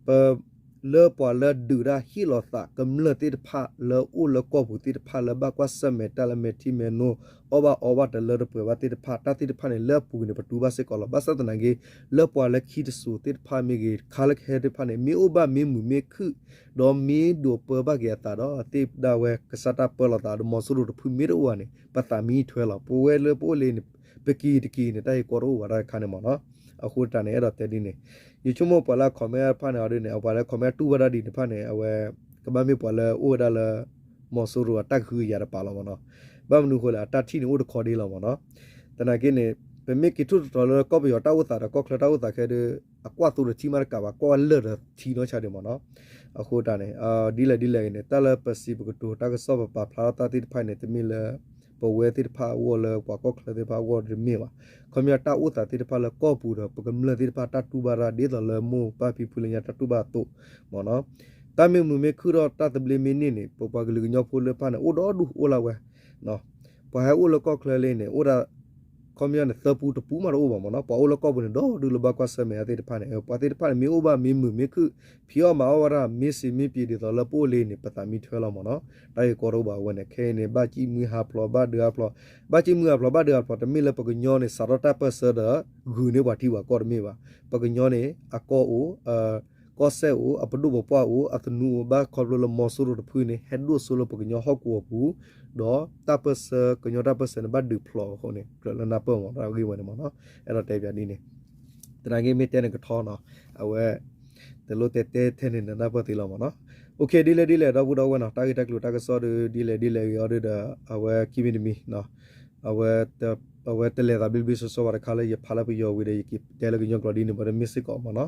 ဘၣ် ပ လၢပှၤလၢဒုးတၢ်ဟ့ၣ်လီၤသးကမျၢၢ်သ့ၣ်တဖၣ်လၢအိၣ်လၢကီၢ်ပူၤသ့ၣ်တဖၣ်လၢဘၣ်ကွၢ်ဆၢၣ်မဲာ်တၢ်လၢမဲာ်ထံမဲာ်နိ အီၣ်ဘၣ်အီဘၣ်တလၢတပှဲၤဘၣ်သ့ၣ်တဖၣ် တၢ်သ့ၣ်တဖၣ်န့ၣ် လၢအပူၤကွံာ်န့ၣ် ပတူၢ်ဘၣ်စ့ၢ်ကီးလီၤ. ဘၣ်ဆၣ်သနာ်က့ လၢပှၤလၢခံတစိၤသ့ၣ်တဖၣ်မ့ၢ်ဂ့ၤ ခါလၢကဟဲသ့ၣ်တဖၣ်န့ၣ် မ့ၢ်အိၣ်ဘၣ်မ့ၢ်မုာ်မ့ၢ်ခုၣ် ဒီးမ့ၢ်ဒိးပၢဘၣ်က့ၤအသးဒီး သ့ၣ်ဒၣ်ဝဲကစၢ်တၢ်ပၢလီၤသးဒီးမီၤစိရိၤတဖုမ့ၢ်တအိၣ်ဘၣ်န့ၣ် ပသးမံထွဲလီၤ. ပဝဲလၢပအိၣ်လၢန့ၣ် ပက့ၤတက့ၤန့ၣ် တၢ်ဂ့ၢ်ကီတအိၣ်ဘၣ်တၢ်တခါန့ၣ်မ့ၢ်နီၤ. အဃိတၢ်န့ၣ် အဲၣ်ဒိးတဲဒ်န့ၣ် ယဆိကမိၣ်ပှၤလၢ comment တဖၣ်န့ၣ်အီၤဒ်န့ၣ် အပှၤလၢ comment တူၢ်ဘၣ်တၢ်ဒ်န့ၣ်တဖၣ်န့ၣ် အဝဲ ကဘၣ်မ့ၢ်ပှၤလၢအိၣ်ဝဲဒၣ်လၢ မီၤစိရိၤအတၢ်ကဟုကယာ်တပၤလီၤမ့ၢ်နီၤ. ဘၣ်မနုၤအဃိလဲၣ် အတၢ်ထံၣ်န့ၣ်အိၣ်တခီဒ်လီၤမ့ၢ်နီၤ. သနာ်က့န့ၣ် ပမ့ၢ်က့ၤထူၣ်တတီၤလၢကီၢ်ပယီၤတၢ်အိၣ်သးဒီးကီၢ်ချၢတၢ်အိၣ်သးခဲဒုး အကွၢ်သိတထံၣ်မးတကးဘၣ် ကွၢ်ဝဲလၢာ်ဒီးထံနီၢ်ဆါဒံးမ့ၢ်နီၤ. အဃိတၢ်န့ၣ် ဒ်လဲၣ်ဒ်လဲၣ်ဂ့ၤန့ၣ် တၢ်လၢပစံးပကတိၤတၢ်ကစီၣ်ပပာ်ဖျါထီၣ်တၢ်သ့ၣ်တဖၣ်န့ၣ် တမ့ၢ်လၢ ပဝဲသ့ၣ်တဖၣ်အဂီၢ်လၢပှၤကီၢ်ချၢသ့ၣ်တဖၣ်အဂီၢ်တမ့ၢ်ဘၣ်. ခီပညီတၢ်အိၣ်သးသ့ၣ်တဖၣ်လၢကီၢ်ပူၤဒီး ပကမျၢၢ်သ့ၣ်တဖၣ်တၢ်တူၢ်ဘၣ်တၢ်ဒ်သိးလၢမိၢ်ပၢ်ဖံဖုလၢညါတၢ်တူၢ်ဘၣ်အသိးမ့ၢ်နီၤ. တၢ်မ့ၢ်မုာ်မ့ၢ်ခုၣ်ထီၣ်တၢ်သဘျ့မ့ၢ်န့ၢ်န့ၣ် ပပှၤကလုာ်ကညီဖိလၢတဖၣ်န့ၣ် အိၣ်ဒီဒူၣ်အိၣ်လၢဝဲ ပှၤဟဲအိၣ်လၢကီၢ်ချၢလံန့ၣ် အိၣ်ဒၣ် ခီပညီန့ၣ် သၢပူတပူမးတအိၣ်ဘၣ်မ့ၢ်နီၤ. ပှၤအိၣ်လၢကီၢ်ပူၤန့ၣ် ဒီဒူၣ်လၢဘၣ်ကွၢ်ဆၢၣ်မဲာ်အသ့ၣ်တဖၣ်န့ၣ် ပှၤသ့ၣ်တဖၣ်န့ၣ် မ့ၢ်အိၣ်ဘၣ်မ့ၢ်မုာ်မ့ၢ်ခုၣ် ဖံးအီၣ်မၤအီၣ်ဝဲဒၣ် မ့ၢ်စံးမ့ၢ်ပှ့ၤဒ်သိးလၢပအိၣ်လံန့ၣ် ပသးမံထွဲလီၤမ့ၢ်နီၤ. တၢ်ဂ့ၢ်ကီတအိၣ်ဘၣ်အဝဲန့ၣ် ခဲအံၤန့ၣ် ဘၣ်ကံၣ်မုၢ်ဟးဖျိး ဘၣ်ဒုးဟးဖျိး ဘၣ်ကံၣ်မုၢ်ဟးဖျိး ဘၣ်ဒုးဟးဖျိး တမ့ၢ်လၢပကညီန့ၣ် စးထီၣ်တၢ်ပၢၢ်ဆၢဒီး ဂုာ်န့ၢ်ပှၤထံပှၤကီၢ်တမ့ၢ်ဘၣ်. ပကညီန့ၣ် အကီၢ်အိၣ် ကီၢ်စဲၣ်အိၣ် အပဒိၣ်ပပှၢ်အိၣ် အသနူအိၣ် ဘၣ်ခီဖျိလၢမီၤစိရိၤတဖုန့ၣ် ဟဲဒိၣ်စိလၢပကညီဟီၣ်ကဝီၤပူၤ ဒီးတၢ်ပၢၢ်ဆၢ ကညီတၢ်ပၢၢ်ဆၢန့ၣ်ဘၣ်ဒုးဖျိးအဃိန့ၣ် ကြၢးလၢနၢ်ပၢၢ်မ့ၢ်နီၤ တၢ်ဂ့ၢ်ဝဲန့ၣ်မ့ၢ်နီၤ. အဲၣ်ဒိးတဲပၠးဒ်န့ၣ် သနာ်က့မ့ၢ်တဲန့ၣ်ကထီနီၤ အဝဲ တလိၣ်တဲတဲထဲန့ၣ်နနၢ်ပၢၢ်သ့လီၤမ့ၢ်နီၤ. ဒ်လဲၣ်ဒ်လဲၣ် ဒီပုၢ်ဒီဝဲၢ်နီၤ, တၢ်ဂ့ၢ်တၢ်ကျိၤတၢ်ကစီၣ်ဒီး ဒ်လဲၣ်ဒ်လဲၣ်ဂ့ၤအီၤဒီး အဝဲခံမံၤတမံၤ အဝဲတလဲၤသးဘျ့ဘျ့ဆှီဆှီဘၣ်တခါလၢ ယဖးလၢပယီၤဝံၤဒီး ယကတဲလၢကညီကျိာ်ဒ်န့ၣ် ဘၣ်ဒီးမ့ၢ်စ့ၢ်ကီးမ့ၢ်နီၤ.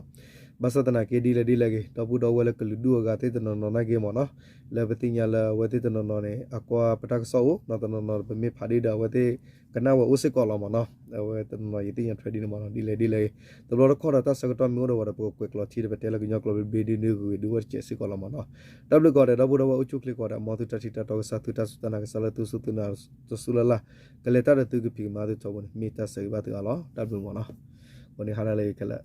ဘၣ်ဆၣ်သနာ်က့ ဒ်လဲၣ်ဒ်လဲၣ်ဂ့ၤ ဒီပုၢ်ဒီဝဲၢ်လၢကလုာ်ဒူၣ်အဂၤသ့ၣ်တနီၤနီၤနာ်က့မ့ၢ်နီၤ, လၢပသ့ၣ်ညါလၢအဝဲသ့ၣ်တနီၤနီၤန့ၣ် အကွၢ်ပတၢ်ကစီၣ်အိၣ်နီၤ, တနီၤနီၤဒီး ပမ့ၢ်ဖးဒ်ဒီး အဝဲသ့ၣ်ကနၣ်ဝဲအိၣ်စ့ၢ်ကီးလီၤမ့ၢ်နီၤ. အဝဲတနီၤနီၤယသ့ၣ်ညါထွဲဒ်န့ၣ်မ့ၢ်နီၤ, ဒ်လဲၣ်ဒ်လဲၣ်ဂ့ၤ တဘျီတခီၣ်ဒီးတၢ်ဆၢကတီၢ်မ့ၢ်အိၣ်ဒီးဝဲဒီး ပကကွဲးကျိးထံဒီးပတဲလၢကညီကျိာ်ဘျ့ဘျ့ဒ်ဂ့ၤဒ်ဝဲတစဲးစ့ၢ်ကီးလီၤမ့ၢ်နီၤ. တၢ်ဘျုးကိးဂၤဒဲး ဒီပုၢ်ဒီဝဲၢ်အိၣ်ဆူၣ်ချ့ကိးဂၤဒဲး မ်သုတၢ်ထံၣ်တၢ်တီကစၢ် သုတၢ်စူၢ်တၢ်နာ်ကစၢ်လၢသုစူၢ်သုနာ်တစူၢ်လၢ်လၢ် ကလဲၤတၢ်ဒီးသုကဖံးကမၤသုထီဘိန့ၣ် မ့ၢ်တၢ်ဆၢဂ့ၤဘၣ်သုအါလီၤ. တၢ်ဘျုးမ့ၢ်နီၤ. ကိးနံၤဟါနၤလၢအဂ့ၤခဲလၢာ်